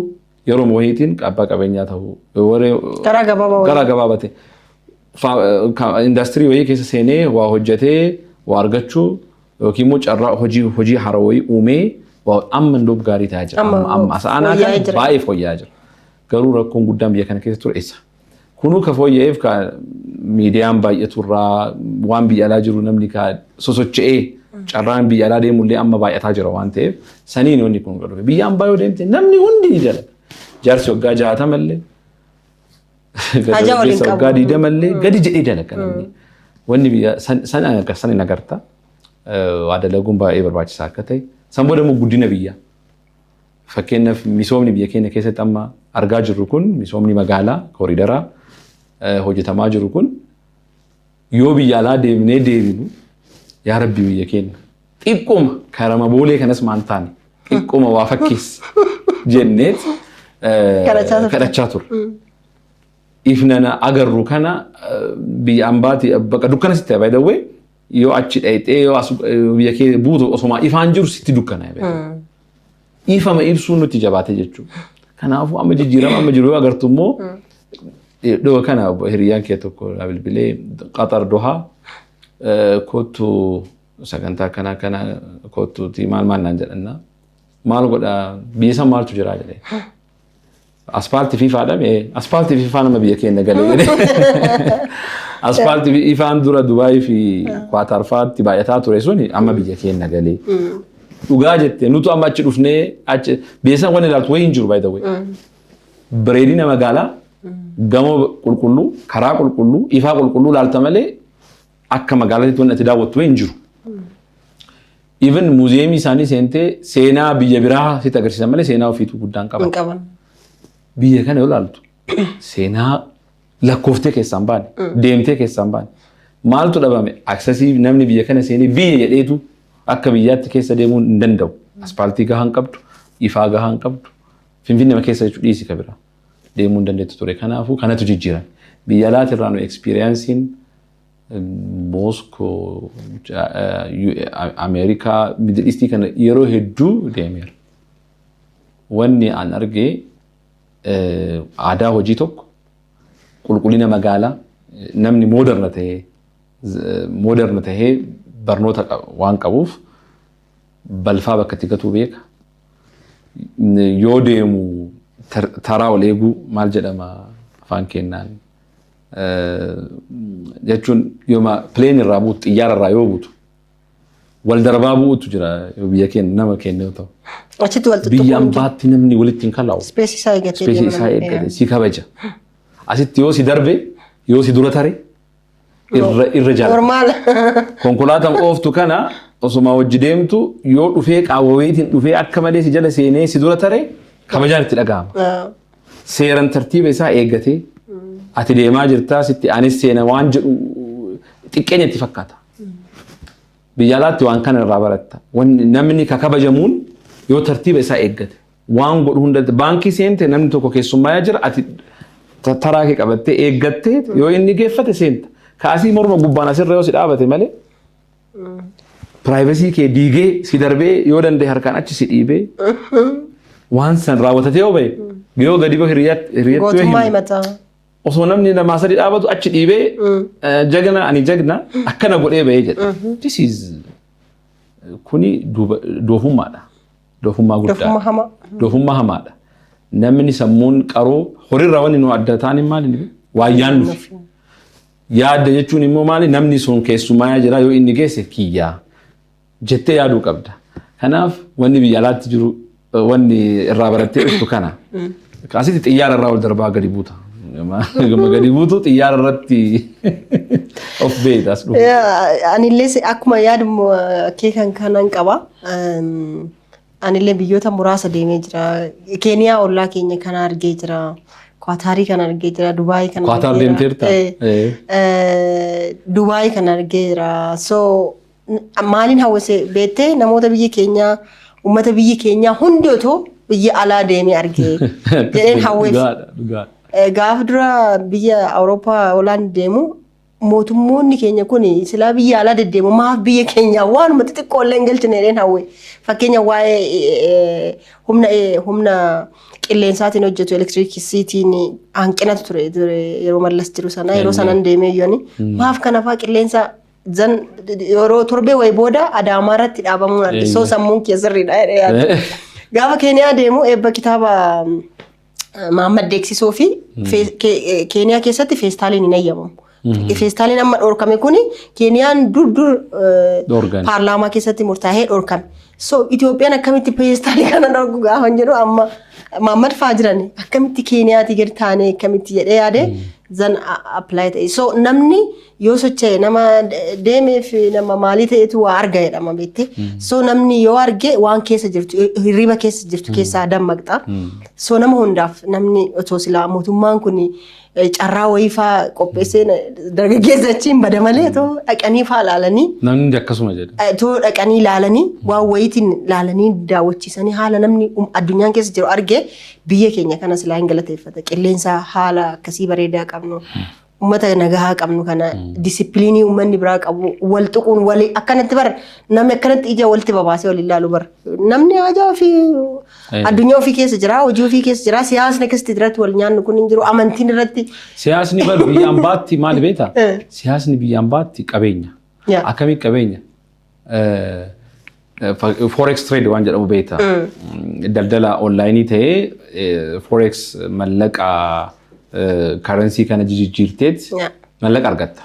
yeroo wayiitiin abbaa qabeenyaa ta'uu. Karaa gabaabaa wayii. Karaa gabaabaa ta'e. Indaastirii wayii keessa seenee waa hojjetee waa argachuu yookiin immoo carraa hojii haaraa wayii uumee waa amma indoof gaarii ta'aa jira. Amma Amma sa'anaa fooyya'aa kana jira. baay'ee fooyya'aa jira. Garuu rakkoon guddaan biyya kana keessa ture isa. Kunuu ka fooyya'eef ka miidiyaan baay'aturraa waan biyya alaa jiru namni ka sosocho'ee carraan biyya alaa deemullee amma baay'ataa jira waan ta'eef saniin wanni kun dhufe. Biyya ambaa yoo deemte namni hundi ni dalaga. Jaarsi waggaa 60 illee, Hajaa waliin dargaggeessa qabu. waggaa 20 illee gadi jedhee dalaga namni. Wanni biyya san hin agarta. Waa dalaguun baay'ee barbaachisaa akka ta'e. San booda immoo guddina biyyaa. Fakkeenyaaf misoomni biyya keenya keessatti amma argaa jirru kun, misoomni magaalaa kooriidaraa hojjetamaa jiru kun, yoo biyya alaa deemnee deebinu, yaa Rabbi, biyya keenya xiqquma karama boolee kanas maan taane, xiqquma waa fakkeessi jenneet Kadhachaa turte. Kadhachaa turre. Ifnana agarru kana biyya ambaati bakka dukkana sitti by the way. Yoo achi dhayxee yoo as biyya kee buutu osuma ifaan jiru sitti dukkanaa'e. Ifama ibsuun nutti jabaate jechuudha. Kanaafuu amma jijjiirama amma jiru yoo agartu immoo, dhiyoo kana hiriyyaan kee tokko na bilbilee, Qatar Dohaa kottu, sagantaa kana kana kottuuti, maal maal naan jedhanna. Maal godha, biyya san maaltu jira jedhee. Aspaaltii fi ifaadha mee, aspaaltii fi ifaa nama biyya keenya galee jedhee. Aspaaltii fi ifaan dura Dubaayii fi Kwaatar fa'aatti baay'ataa ture suni amma biyya keenya galee. Dhugaa jette, nutu amma achi dhufnee achi biyya san wanni ilaaltu wayii hin jiru, by the way. Bareedina magaalaa, gamoo qulqulluu, karaa qulqulluu, ifaa qulqulluu ilaalta malee akka magaalaatti wanni ati daawwattu wayii hin jiru. Even muuziyeemii isaanii seentee seenaa biyya biraa sitti agarsiisan malee seenaa ofiitu guddaan qaban. Hin qaban. Biyya kana yoo ilaaltu seenaa lakkooftee keessaan baane, deemtee keessaan baane. Maaltu dhabame? Access namni biyya kana seenee biyya jedheetu akka biyyaatti keessa deemuu hin danda'u. Aspaaltii gahaa hin qabdu, ifaa gahaa hin qabdu. Finfinnee keessa jechuu dhiisi, ka biraa deemuu hin dandeettu ture. Kanaafuu kanatu jijjiirame. Biyya alaatirraa nu experienceiin Mooskoo, Ameerikaa, Middle Eastii kana yeroo hedduu deemeera. Wanni an argee aadaa hojii tokko, qulqullina magaalaa, namni modern tahee barnoota waan qabuuf balfaa bakka itti gatuu beeka. Yoo deemu taraa ol eeguu, maal jedhama afaan keenyaan, jechuun yooma plane irraa buutu, xiyyaara irraa yoo buutu, wal darbaa bu'uutu jira yoo biyya keenya nama keenya yoo ta'u. Achitti wal Biyya tuttuquun ambaatti namni walitti hin kalaa'u. Space isaa eeggatee Space deema isaa namni. eeggate si kabaja. Asitti yoo si darbe, yoo si dura tare, irra irra jaalata. Normal. Konkolaataan ooftu kana osuma hojii deemtu yoo dhufee qaawwaweetiin dhufee akka malee si jala seenee si dura tare, kabajaan itti dhaga'ama. Seeran tartiiba isaa eeggatee ati deemaa jirtaa, sitti anis seena waan jedhu xiqqeenya itti fakkaata. Biyya alaatti waan kana irraa baratta. Wanni namni ka kabajamuun yoo tartiiba isaa eeggate waan godhu hunda, baankii seente, namni tokko keessummaa jira, ati taraa kee qabattee eeggattee yoo inni geeffate seenta. Kaasii morma gubbaan asirra yoo si dhaabate malee, privacy kee diigee si darbee, yoo danda'e harkaan achi si dhiibee, waan san raawwatatee yoo bahe, yoo gadi bahu hiriyaatti yoo Gootummaa himu himata. Osoo namni lamaa sadi dhaabatu achi dhiibee, jagna, ani jagna, akkana godhee bahee jedha. This is kuni doofummaadha. Doofummaa guddaa. Doofummaa hamaa. Doofummaa hamaadha. Namni sammuun qaroo horirraa wanni nu adda ta'an maali? Waa yaannufi. Yaadda jechuun immoo maali? Namni sun keessumaa jira, yoo inni geesse kiyyaa jettee yaaduu qabda. Kanaaf wanni biyya alaatti jiru wanni irraa barattee dhuftu kana. Asitti xiyyaara irraa ol darbaa gadi buuta. Gama gadi buutu xiyyaara irratti of beekta as dhufu. Anillee akkuma yaaduma kee kan kanan qaba. Anillee biyyoota muraasa deemee jira. Keeniyaa ollaa keenya kana argee jira. Kwaataarii kana argee jira. Dubaayii kana Kwaataar argee jira. deemteerta? Dubaayii kana argee jira. So maaliin hawwase beektee, namoota biyya keenyaa, uummata biyya keenyaa hundi otoo biyya alaa deemee argee jedheen hawweef. Dhugaadha, dhugaadha. Gaafa dura biyya Awurooppaa olaan deemu, mootummoonni keenya kun silaa biyya alaa deddeemu maaf biyya keenya waanuma xixiqqoo illee hin galchine jedheen hawwe. Fakkeenya waa'ee humna qilleensaatiin hojjetu, elektirikisiitiin hanqinatu ture yeroo Mallas jiru sana, yeroo sanan deemee iyyuu maaf kana fa'aa qilleensa zan yeroo torbee wayii booda Adaamaa irratti dhaabamuun arge. So sammuun kee sirriidha jedhee yaada. Gaafa Keeniyaa deemu eebba kitaaba Mahammad Deeksisoo fi Keeniyaa keessatti feestaaliin hin eeyyamamu. Feestaaliin amma dhorkame kuni Keeniyaan dur dur Dhorkan. Paarlaamaa keessatti murtaa'ee dhorkame. So Itoophiyaan akkamitti feestaalii kana dhorku gaafa jedhu, amma Mahammad fa'aa jiran akkamitti Keeniyaatii gadi taanee akkamitti jedhee yaade, zan apply ta'e. So namni yoo socho'e, nama deemee fi nama maalii ta'etu waa arga jedhama beekte. So namni yoo arge waan keessa jirtu, hirriba keessa jirtu keessaa dammaqxa. So nama hundaaf namni otoo silaa mootummaan kun carraa wayii faa qopheessee, dargaggeessa achiin bada malee, otoo dhaqanii faa ilaalanii Namni hundi akkasuma jedha. Otoo dhaqanii ilaalanii, waan wayiitiin ilaalanii daawwachiisanii, haala namni addunyaan keessa jiru arge, biyya keenya kana silaa hin galateeffata. Qilleensa haala akkasii bareedaa qabnu. Uummata nagahaa qabnu kana, discipline uummanni biraa qabu, wal tuquun wali akkanatti bara namni akkanatti ija walitti babaasee wal ilaalu bara. Namni haajaa ofii, addunyaa ofii keessa jira, hojii ofii keessa jira, siyaasni akkasitti irratti wal nyaannu kun hin jiru, amantiin irratti. Siyaasni bar biyya ambaatti maal beektaa? Siyaasni biyya ambaatti qabeenya. Akkamii qabeenya? Forex trade waan jedhamu beektaa? Daldala online ta'ee forex, mallaqa currency kana jijjiirteet mallaqa argatta.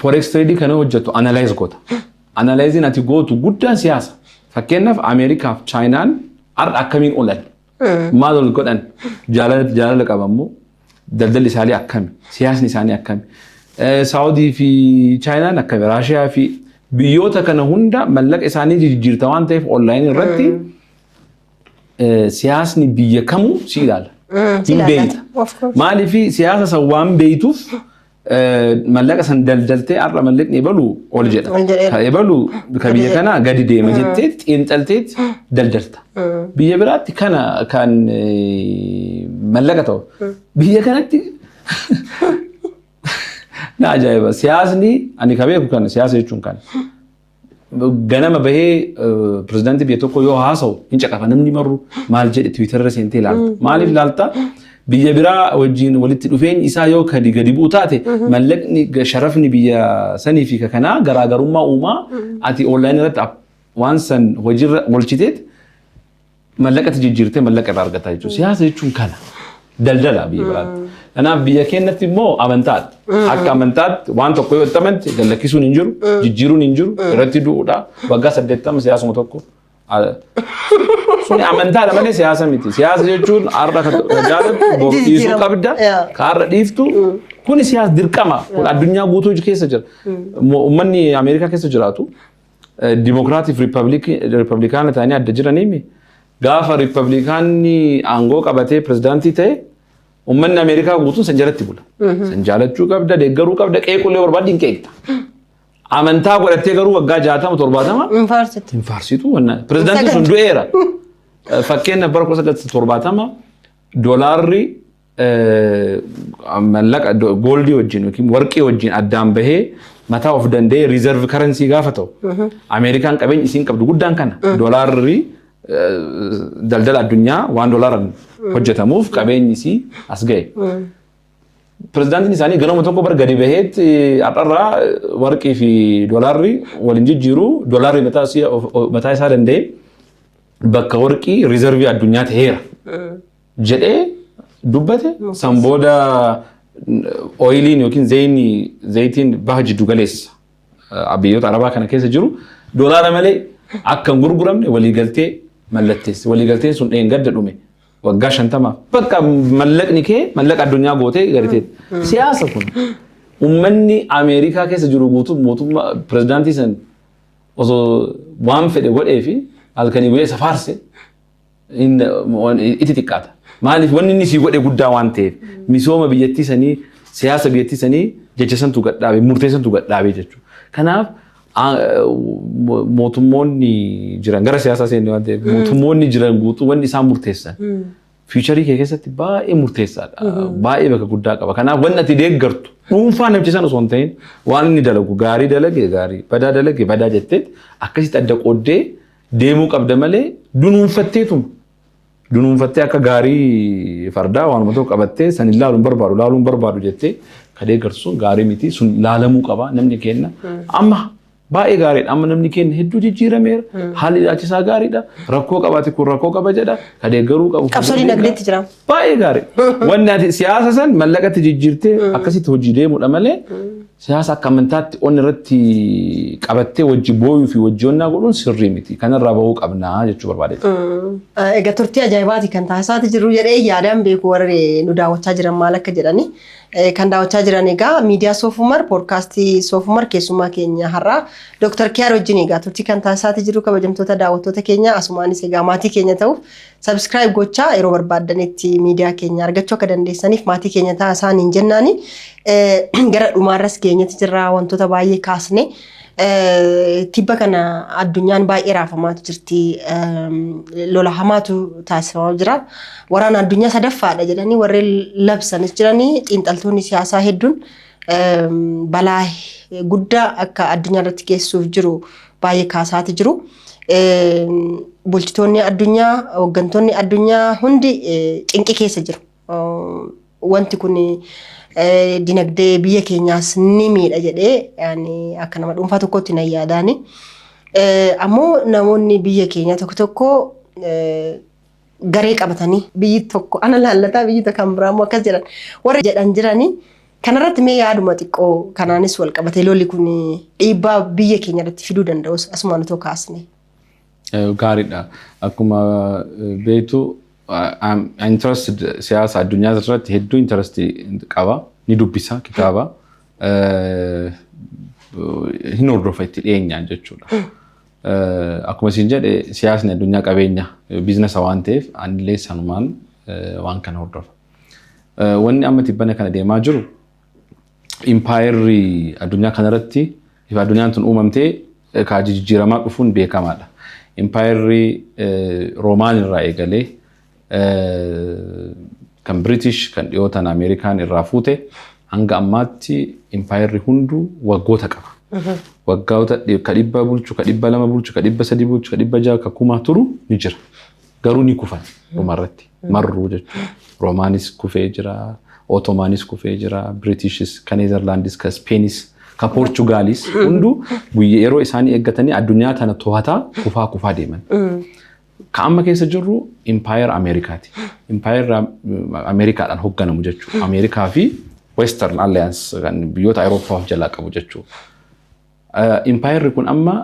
Forex trade kana hojjettu analyze goota. Analyzing ati gootu guddaan siyaasa. Fakkeenyaaf, Ameerikaaf Chaayinaan har'a akkamiin oolan? Maal ol godhan? Jaalala qabammoo daldalli isaanii akkami? Siyaasni isaanii akkami? Saawudii fi Chaayinaan akkami? Raashiyaa fi biyyoota kana hunda mallaqa isaanii jijjiirta waan ta'eef online irratti siyaasni biyya kamuu si ilaala. Si Hin ilaala. beeyta. Of course. Maaliif siyaasa san waan beeytuuf mallaqa san daldaltee har'a mallaqni ebalu ol jedha. Ol jedheera. Ka ebalu ka biyya kanaa gadi deema jetteet xiinxalteet daldalta. Biyya biraatti kana kan mallaqa ta'u. Biyya kanatti na ajaa'iba. Siyaasni ani ka beeku kana, siyaasa jechuun kana. Ganama bahee pirezidaantii biyya tokko yoo haasa'u hin caqafa namni marru, maal jedhe Twitter irra seentee ilaalta. Maaliif ilaalta? Biyya biraa wajjin walitti dhufeenyi isaa yoo gadi gadi bu'u taate, mallaqni sharafni biyya sanii fi kanaa garaagarummaa uumaa, ati online irratti waan san hojiirra oolchiteet mallaqatti jijjiirtee mallaqa irraa argataa jechuudha. Siyaasa jechuun kana. Daldala biyya biraatti. Kanaaf biyya keenyatti immoo amantaadha. Akka amantaatti waan tokko yoo itti amante gallakkisuun hin jiru, jijjiiruun hin jiru, irratti du'uudha. Waggaa 80 siyaasuma tokko. Suni amantaadha malee siyaasa miti. Siyaasa jechuun har'a ka jaalattu boru dhiisuu qabda. Ka har'a dhiiftu kuni siyaasa dirqama. Kun addunyaa guutuu keessa jira. Uummanni Ameerikaa keessa jiraatu Dimokiraatiif Riippablikaana ta'anii adda jiraniimi. Gaafa Riippablikaanni aangoo qabatee pirezidaantii ta'e, uummanni Ameerikaa guutuun san jalatti bula. San jaalachuu qabda, deeggaruu qabda, qeequllee barbaaddi hin qeeqta. Amantaa godhattee garuu waggaa 60 70 Hin faarsitu. Hin faarsitu. Pirezidaantiin sun du'eera. Fakkeenya, bara 1970 doolaarri mallaqa gold wajjin yookiin warqii wajjin addaan bahee mataa of danda'ee reserve currency gaafa ta'u, Ameerikaan qabeenya isiin qabdu guddaan kana, doolaarri daldala addunyaa waan doolaaraan hojjetamuuf qabeenyi isii as ga'e. Pirezidaantiin isaanii ganama tokko bar gadi baheetti har'arraa warqii fi doolaarri waliin jijjiiru, doolaarri mataa isaa danda'e bakka warqii reserve addunyaa ta'eera jedhee dubbate. San booda oiliin yookiin zayitiin baha jiddu galeessa biyyoota arabaa kana keessa jiru doolaara malee akka hin gurguramne waliigaltee mallatteesse. Waliigalteen sun dheengadda dhume. Waggaa 50 bakka mallaqni kee mallaqa addunyaa gootee gadi teette. Siyaasa kun uummanni Ameerikaa keessa jiru guutuu mootummaa pirezidaantii san osoo waan fedhe godhee fi halkanii guyyaa isa faarse itti xiqqaata. Maaliif? Wanni inni sii godhe guddaa waan ta'eef, misooma biyyattii sanii, siyaasa biyyattii sanii jecha santu gadhaabe, murtee santu gadhaabe jechuudha. Kanaaf mootummoonni jiran, gara siyaasaa seenne waan ta'eef, mootummoonni jiran guutuu wanni isaan murteessan future kee keessatti baay'ee murteessaadha. Baay'ee bakka guddaa qaba. Kanaaf wanni ati deeggartu dhuunfaa namicha sana osoo hin ta'in, waan inni dalagu gaarii dalage gaarii, badaa dalage badaa jetteet akkasitti adda qooddee deemuu qabda malee dunuunfatteetuma. Dunuunfattee akka gaarii fardaa waanuma tokko qabattee san ilaaluun barbaadu laaluun barbaadu jettee ka deeggartu sun gaarii miti, sun laalamuu qaba namni kenna. Amma baay'ee gaariidha. Amma namni keenya hedduu jijjiirameera. Haalli ilaalchisaa gaariidha. Rakkoo qabaate kun rakkoo qaba jedha. Ka deeggaruu qabu. Qabsoo dinagdeetti jira. Baay'ee gaarii. Wanni ati siyaasa san mallaqatti jijjiirtee akkasitti hojii deemudha malee, siyaasa akka amantaatti onni irratti qabattee wajji booyuu fi wajji onnaa godhuun sirrii miti. Kanarraa bahuu qabnaa jechuu barbaade. Egaa turtii ajaa'ibaati kan taasisaati jiru jedhee yaadaan beeku, warri nu daawwachaa jiran maal akka jedhani. Kan daawwachaa jiran egaa miidiyaa Soofumar, poodkaastii Soofumar, keessummaa keenya har'aa Dooktar Kiyaar wajjin egaa turtii kan taasisaa jiru, kabajamtoota daawwattoota keenya, asumaanis egaa maatii keenya ta'uuf subscribe gochaa yeroo barbaaddanitti miidiyaa keenya argachuu akka dandeessaniif maatii keenya ta'a isaaniin jennaani. Gara dhumaarras geenyetti jirra, wantoota baay'ee kaasne. Tibba kana addunyaan baay'ee raafamaatu jirti. Lola hamaatu taasifamaa jira. Waraana addunyaa sadaffaadha jedhanii warreen labsanis jiranii, xiinxaltoonni siyaasaa hedduun balaa guddaa akka addunyaa irratti geessuuf jiru baay'ee kaasaati jiru. Bulchitoonni addunyaa, hooggantoonni addunyaa hundi cinqii keessa jiru. Wanti kun dinagdee biyya keenyaas ni miidha jedhee akka nama dhuunfaa tokkotti nan yaadaani. Ammoo namoonni biyya keenya tokko tokko garee qabatanii biyyi tokko ana laallataa, biyyi tokko kan biraa immoo akkas jedhan warri jedhan jiranii. Kanarratti mee yaaduma xiqqoo kanaanis wal qabatee lolli kun dhiibbaa biyya keenya irratti fiduu danda'us asumaan otoo kaasne. Gaariidha. Akkuma beektu, I'm interested siyaasa addunyaa irratti hedduu interest qaba. Ni dubbisa kitaaba. Hin hordofa itti dhiyeenyaan jechuudha. Akkuma isin jedhe, siyaasni addunyaa qabeenya business waan ta'eef anillee sanumaan waan kana hordofa. Wanni amma tibbana kana deemaa jiru, impaayerri addunyaa kanarratti ifa addunyaan tun uumamtee kaajii jijjiiramaa dhufuun beekamaadha. Impaayerri Roomaan irraa eegalee kan British, kan dhiyootan Ameerikaan irraa fuute, hanga ammaatti impaayerri hunduu waggoota qaba. Waggoota ka 100 bulchu, ka 200 bulchu, ka 300 bulchu, ka 600, ka 1000 turu ni jira. Garuu ni kufan dhumarratti marruu jechuudha. Roomaanis kufee jira, Ottomaanis kufee jira, Britishis, ka Neezerlaandis, ka Speenis, ka Poorchugaalis hunduu guyyaa yeroo isaanii eeggatanii addunyaa tana to'ataa kufaa kufaa deeman. Ka amma keessa jirru impaayera Ameerikaati. Impaayera Ameerikaadhaan hoogganamu jechuudha. Ameerikaa fi Western Alliance kan biyyoota Awurooppaa of jalaa qabu jechuudha. Impaayerri kun amma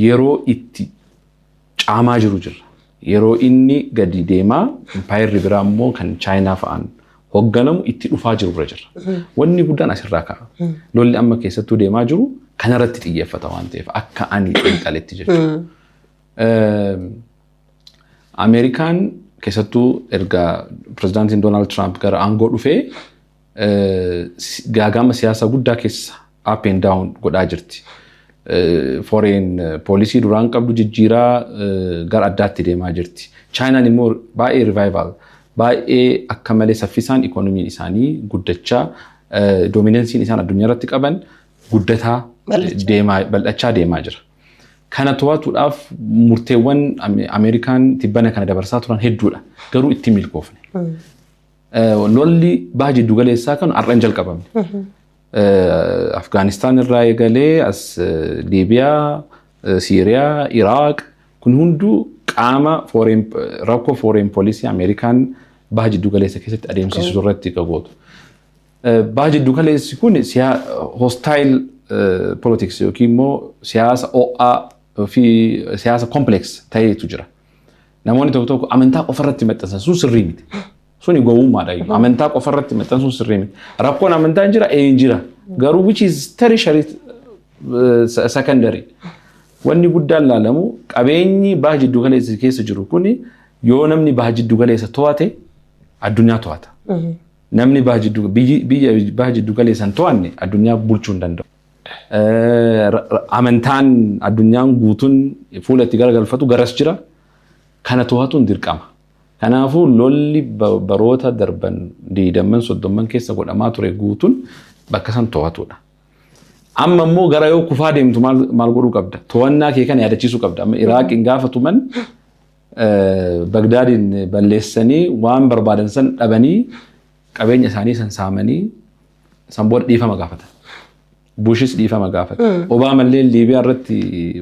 yeroo itti caamaa jiru jira. Yeroo inni gadi deemaa impaayerri biraa immoo kan Chaayinaa fa'aan hoogganamu itti dhufaa jiru irra jira. Wanni guddaan asirraa ka'a. Lolli amma keessattuu deemaa jiru kanarratti xiyyeeffata waan ta'eef, akka ani xiinxaletti jechuudha. Ameerikaan keessattuu erga pirezidaantiin Doonaald Tiraamp gara aangoo dhufee gaagama siyaasaa guddaa keessa up and down godhaa jirti. Foreign policy duraan qabdu jijjiiraa gara addaatti deemaa jirti. Chaayinaan immoo baay'ee revival, baay'ee akka malee saffisaan ikoonomiin isaanii guddachaa, dominanceiin isaan addunyaa irratti qaban guddataa deemaa, bal'achaa deemaa jira. Kana to'atuudhaaf murteewwan Ameerikaan tibbana kana dabarsaa turan hedduudha. Garuu itti milkoofne. Lolli baha jiddu galeessaa kan har'a hin jalqabamne. Afgaanistaan irraa eegalee as Liibiyaa, Siiriyaa, Iraaq kun hunduu qaama rakkoo foreign policy Ameerikaan baha jiddu galeessa keessatti adeemsisu irratti gootu. Baha jiddu galeessi kun hostile politics yookiin immoo siyaasa ho'aa fi siyaasa complex ta'eetu jira. Namoonni tokko tokko amantaa qofarratti maxxansan, sun sirrii miti. Suni gowwummaadha. Amantaa qofarratti maxxansuun sirrii miti. Rakkoon amantaa hin jira, ee hin jira. Garuu which is tertiary, secondary. Wanni guddaan laalamu qabeenyi baha jiddu galeessa keessa jiru kuni yoo namni baha jiddu galeessa to'ate addunyaa to'ata. Namni baha jiddu, biyya baha jiddu galeessa hin to'anne addunyaa bulchuu hin danda'u. Amantaan addunyaan guutuun fuula itti garagalfatu garas jira. Kana to'atuun dirqama. Kanaafuu lolli baroota darban 20, 30n keessa godhamaa ture guutuun bakka san to'atudha. Amma immoo gara yoo kufaa deemtu maal godhuu qabda? To'annaa kee kana yaadachiisuu qabda. Amma Iraaqiin gaafa tuman Bagdaadiin balleessanii, waan barbaadan san dhabanii, qabeenya isaanii san saamanii, san booda dhiifama gaafatan. Bushis dhiifama gaafate. Obaamallee Liibiyaa irratti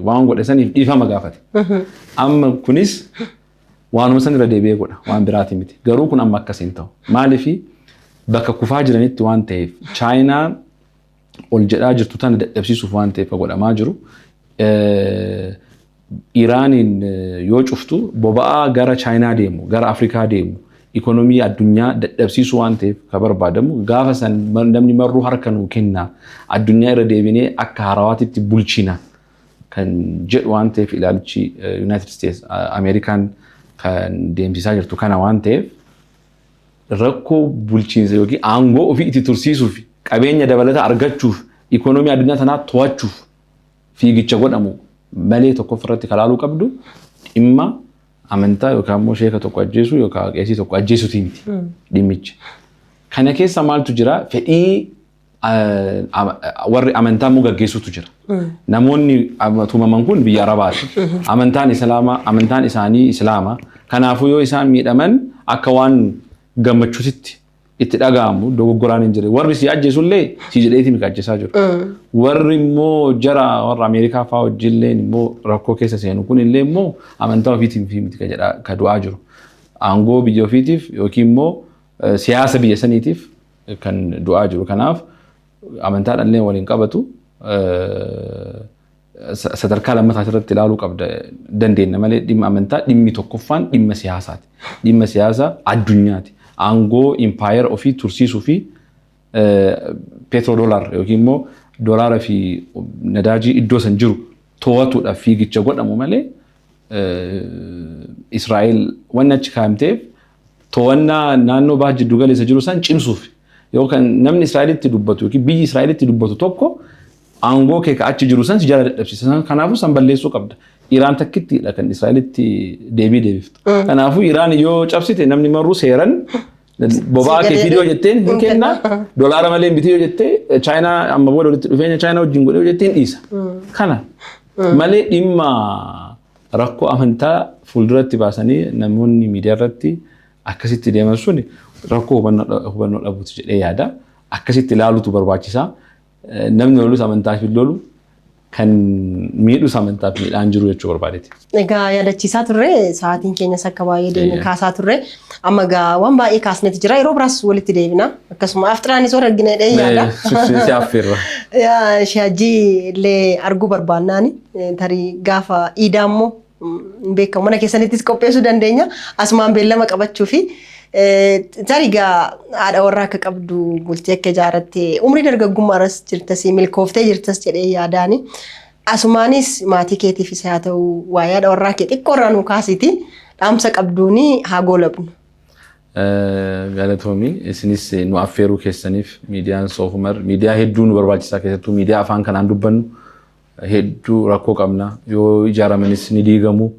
waan godhe saniif dhiifama gaafate. Amma kunis waanuma san irra deebi'ee godha, waan biraati miti. Garuu kun amma akkasiin ta'u. Maaliifi bakka kufaa jiranitti waan ta'eef, Chaayinaan ol jedhaa jirtu tana dadhabsiisuuf waan ta'eef godhamaa jiru. Iraaniin yoo cuftu boba'aa gara Chaayinaa deemu, gara Afrikaa deemu, ikonomii addunyaa dadhabsiisuu waan ta'eef ka barbaadamu, gaafa san namni marruu harka nuu kenna, addunyaa irra deebinee akka haarawaatitti bulchina. kan jedhu waan ta'eef, ilaalichi United States Ameerikaan kan deemsisaa jirtu kana waan ta'eef, rakkoo bulchiinsa yookiin aangoo ofii itti tursiisuuf, qabeenya dabalataa argachuuf, ikoonoomii addunyaa sanaa to'achuuf fiigicha godhamu malee tokko ofirratti kalaaluu qabdu dhimma amantaa yookaan immoo sheeka tokko ajjeesuu yookaan qeesii tokko ajjeesuuti miti dhimmichi. Kana keessa maaltu jira? Fedhii warri amantaa immoo gaggeessuutu jira. Namoonni tumaman kun biyya Arabaati. Amantaan Islaamaa, amantaan isaanii Islaama. Kanaafuu yoo isaan miidhaman akka waan gammachuutitti itti dhaga'amu dogoggoraan hin jiru. Warri si ajjeesullee si jedheeti mika ajjeesaa jiru. Warri immoo jara warra Ameerikaa fa'aa wajjillee immoo rakkoo keessa seenu kun illee immoo amantaa ofiitiif miti ka jedhaa ka du'aa jiru. Aangoo biyya ofiitiif yookiin immoo siyaasa biyya saniitiif kan du'aa jiru. Kanaaf amantaadhaan illee waliin qabatu, sadarkaa lammataa irratti ilaaluu qabda dandeenya malee dhimma amantaa dhimmi tokkoffaan dhimma siyaasaati. Dhimma siyaasa addunyaati. Aangoo impaayera ofii tursiisuu fi petrodollar yookiin immoo dolaara fi nadaajii iddoo san jiru to'atuudhaaf fiigicha godhamu malee, Israa'el wanni achi kaa'amteef to'annaa naannoo baha jiddu galeessa jiru san cimsuuf. Yookaan namni Israa'elitti dubbatu yookiin biyyi Israa'elitti dubbatu tokko aangoo kee ka achi jiru san si jala dadhabsiisa. Kanaafuu san balleessuu qabda. Iraan takkittiidha kan Israa'elitti deebii deebiftu. Kanaafuu Iraan yoo cabsite namni maruu seeran boba'aa kee fidii yoo jetteen hin kenna. Dolaara malee hin bitii yoo jettee, Chaayinaa amma booda walitti dhufeenya Chaayinaa wajjin godhee yoo jettee hin dhiisa. Kana malee dhimma rakkoo amantaa fuulduratti baasanii namoonni miidiyaa irratti akkasitti deeman sun rakkoo hubannoo dhabuuti jedhee yaada. Akkasitti ilaaluutu barbaachisaa. Namni lolus amantaaf hin lolu, kan miidhus amantaaf miidhaan jiru jechuu barbaadeeti. Egaa yaadachiisaa turre, sa'aatiin keenyas akka baay'ee deeme kaasaa turre. Amma egaa waan baay'ee kaasneeti jira. Yeroo biraas walitti deebina. Akkasuma afxiraanis wal argina jedhee yaada. Si affeerra. Shaajii illee arguu barbaannaani tarii gaafa iidaa immoo hin beekamu, mana keessanittis qopheessuu dandeenya. Asumaan beellama qabachuu fi tarii egaa haadha warraa akka qabdu, bultii akka ijaarratte, umrii dargaggummaa irras jirtas, milkooftee jirtas jedhee yaadaani. Asumaanis maatii keetiifis haa ta'u, waa'ee haadha warraa kee xiqqoo irraa nuu kaasiti, dhaamsa qabduuni haa goolabnu. Galatoomii, isinis nu affeeruu keessaniif. Miidiyaan Soofumar miidiyaa hedduu nu barbaachisaa, keessattuu miidiyaa afaan kanaan dubbannu hedduu rakkoo qabna. Yoo ijaaramanis ni diigamu,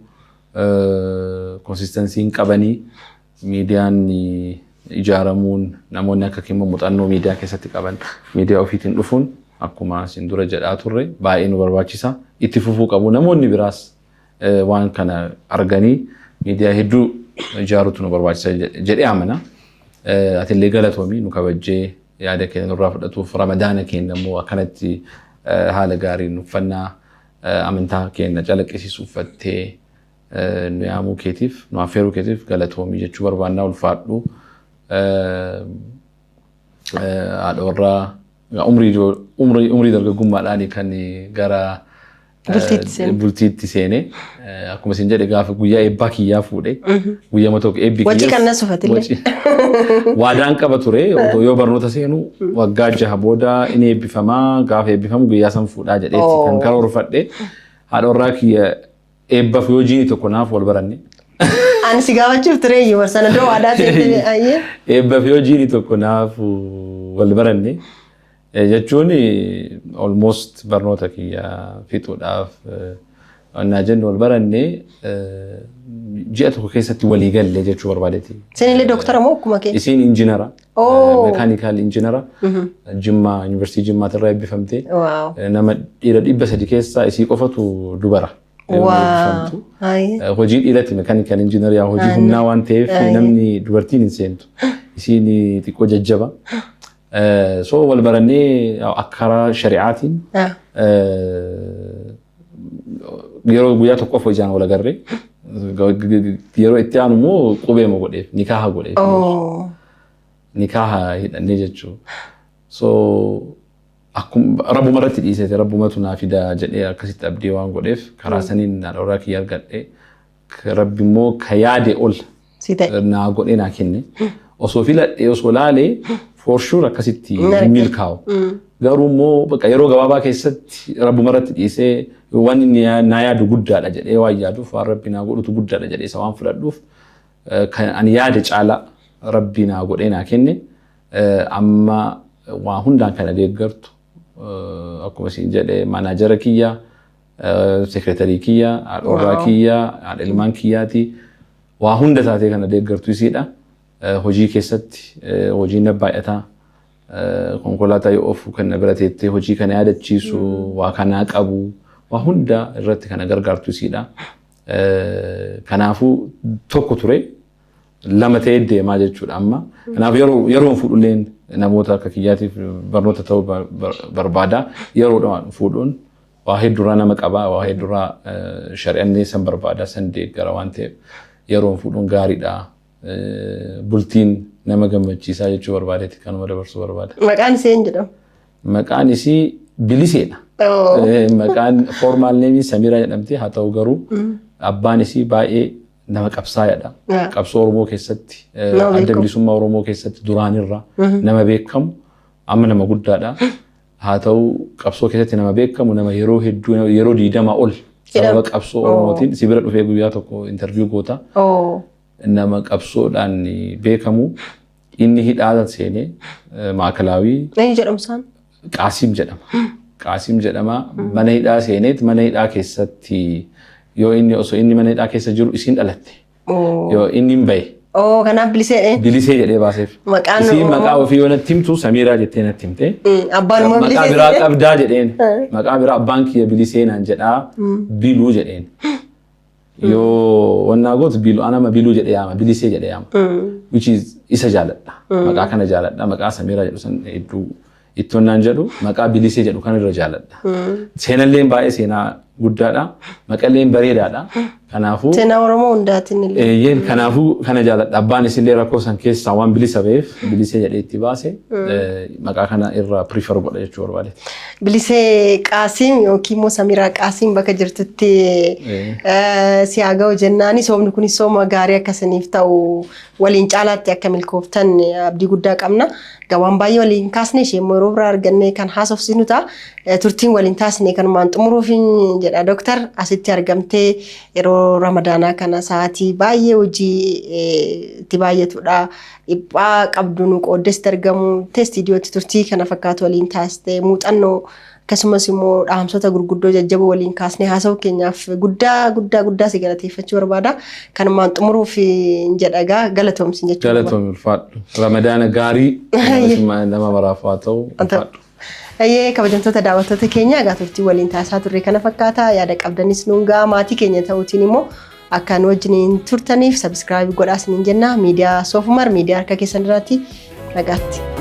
consistency hin qabanii. Miidiyaan ijaaramuun, namoonni akka keenya muuxannoo miidiyaa keessatti qaban miidiyaa ofiitiin dhufuun, akkuma isin dura jedhaa turre, baay'ee nu barbaachisa. Itti fufuu qabu. Namoonni biraas waan kana arganii miidiyaa hedduu ijaaruutu nu barbaachisa jedhee amana. Atillee galatoomii, nu kabajjee yaada keenya nurraa fudhatuuf. Ramadaana keenya immoo akkanatti haala gaariin uffannaa amantaa keenya calaqqisiisu uffattee nu yaamuu keetiif, nu affeeruu keetiif galatoomii jechuu barbaannaa, ulfaadhu. Haadha warraa umrii dargaggummaadhaan kan gara bultiitti seene. Akkuma isin jedhe, gaafa guyyaa eebbaa kiyyaa fuudhe, guyyama tokko eebbi Wacii kan nas uffatillee. Waadaan qaba ture, yoo barnoota seenu waggaa 6 booda inni eebbifamaa, gaafa eebbifamu guyyaa san fuudhaa jedheetti kan karoorfadhe. Haadha warraa kiyya eebbaaf yoo jiini tokko naaf wal baranne. Ani si gaafachuuf ture iyyuu, sana dura waadaa seentee ayyee. Eebbaaf yoo jiini tokko naaf wal baranne jechuun almost barnoota kiyya fixuudhaaf onnaa jennu wal baranne, ji'a tokko keessatti walii galle jechuu barbaadeeti. Isinillee dooktara moo akkuma kee? Isiin injinara. Mechanical engineer. Jimmaa, Yuunivarsiitii Jimmaatirraa eebbifamte. Nama dhiira 300 keessaa isii qofatu dubara. Hojii dhiiratti mechanical engineer yaa hojii humnaa waan ta'eef namni dubartiin hin seentu. Isiin xiqqoo jajjaba. So wal barannee akka karaa shari'aatiin yeroo guyyaa tokko qofa ijaan wal agarree, yeroo itti aanu immoo qubeema godheef, nikaaha godheef. Nikaaha hidhannee jechuudha. So akkuma rabbuma irratti dhiisete, rabbumatu naa fida jedhee akkasitti abdii waan godheef, karaa saniin haadha warraa kiyya argadhe. Rabbi immoo ka yaade ol naa godhee naa kenne. Osoo filadhee, osoo laalee For sure akkasitti hin milkaa'u. Garuu immoo bakka yeroo gabaabaa keessatti rabbumarratti dhiisee, waan inni naa yaadu guddaadha jedhee waan yaaduuf, waan rabbi naa godhutu guddaadha jedhee isa waan fudhadhuuf, kan ani yaade caalaa rabbi naa godhee naa kenne. Amma waa hundaan kana deeggartu, akkuma isin jedhe, manager kiyya, secretary kiyya, haadha warraa kiyya, haadha ilmaan kiyyaati, waa hunda taatee kana deeggartu isiidha. Hojii keessatti hojiin na baay'ataa. Konkolaataa yoo oofu kan na bira teettee hojii kana yaadachiisu, waa kanaa qabu, waa hunda irratti kana gargaartu isiidha. Kanaafuu tokko ture lama ta'ee deemaa jechuudha amma. Kanaaf yeroo fuudhulleen namoota akka kiyyaatiif barnoota ta'uu barbaada. Yeroodhaan fuudhuun waa hedduurraa nama qaba, waa hedduurraa shari'annee san barbaada, san deeggara waan ta'eef yeroon fuudhuun gaariidha. Bultiin nama gammachiisaa jechuu barbaadeeti kanuma dabarsuu barbaada. Maqaan isee hin jedhamu? Maqaan isii Biliseedha. Maqaan formal name Samiraa jedhamti. Haa ta'u garuu abbaan isii baay'ee nama qabsaa'aadha. Qabsoo Oromoo keessatti, adda bilisummaa Oromoo keessatti duraanirra nama beekamu, amma nama guddaadha. Haa ta'u qabsoo keessatti nama beekamu, nama yeroo hedduu, yeroo 20 ol sababa qabsoo Oromootiin si bira dhufee guyyaa tokko interview goota. Nama qabsoodhaan beekamu, inni hidhaa seenee maakalaawii. Eenyu jedhamu isaan? Qaasim jedhama. Qaasim jedhama. Mana hidhaa seeneet mana hidhaa keessatti yoo inni, osoo inni mana hidhaa keessa jiru isiin dhalatte. Yoo inni hin bahe. Oo, kanaaf Bilisee. Bilisee jedhee baaseef. Maqaan Isiin maqaa ofii yoo natti himtu Samiiraa jettee natti himte. Abbaan immoo Maqaa Bilisee biraa jedhee? qabdaa jedheen. Maqaa biraa abbaan kiyya Bilisee naan jedhaa, Biluu jedheen. Yoo wannaa gootu Biluu, anama Biluu jedhee yaama, Bilisee jedhee yaama. Which is isa jaaladha. Maqaa kana jaaladha. Maqaa Samiiraa jedhu san hedduu itti wannaan jedhu, maqaa Bilisee jedhu kan irra jaaladha. Seenalleen baay'ee seenaa guddaadha. Maqalleen bareedaadha. Kanaafuu Seenaa Oromoo hundaatiin illee. Eeyyeen, kanaafuu kana jaaladha. Abbaan isillee rakkoo san keessaa waan bilisa ba'eef Bilisee jedhee itti baase, maqaa kana irra prefer godha jechuu barbaade. Bilisee Qaasiim yookiin immoo Samiraa Qaasiim bakka jirtutti si haa ga'u jennaani, soomni kunis sooma gaarii akkasiniif ta'u, waliin caalaatti akka milkooftan abdii guddaa qabna. Gawaan baay'ee waliin kaasne, ishee immoo yeroo biraa argannee kan haasofsiisnu ta'a. Turtiin waliin taasisne kanumaan xumuruuf jedha. Dooktar, asitti argamtee yeroo Ramadaanaa kana sa'aatii baay'ee hojii itti baay'atudha. Dhiphaa qabdu nu qooddesti argamu. Istiidiyootti turtii kana fakkaatu waliin taasiste, muuxannoo akkasumas immoo dhaamsota gurguddoo jajjaboo waliin kaasnee haasa'uu keenyaaf guddaa guddaa guddaa si galateeffachuu barbaada. Kanumaan xumuruuf jedha, egaa galatoomsin jechuudha. Galatoomii, ulfaadhu. Ramadaana gaarii nama maraaf haa ta'u, ulfaadhu. Ayyee, kabajamtoota daawwattoota keenya, egaa turtii waliin taasisaa turre kana fakkaata. Yaada qabdanis nuun ga'a. Maatii keenya ta'uutiin immoo akka nu wajjiniin turtaniif subscribe godhaa isiniin jenna. Miidiyaa Soofumar, miidiyaa harka keessan irraatti, nagaatti.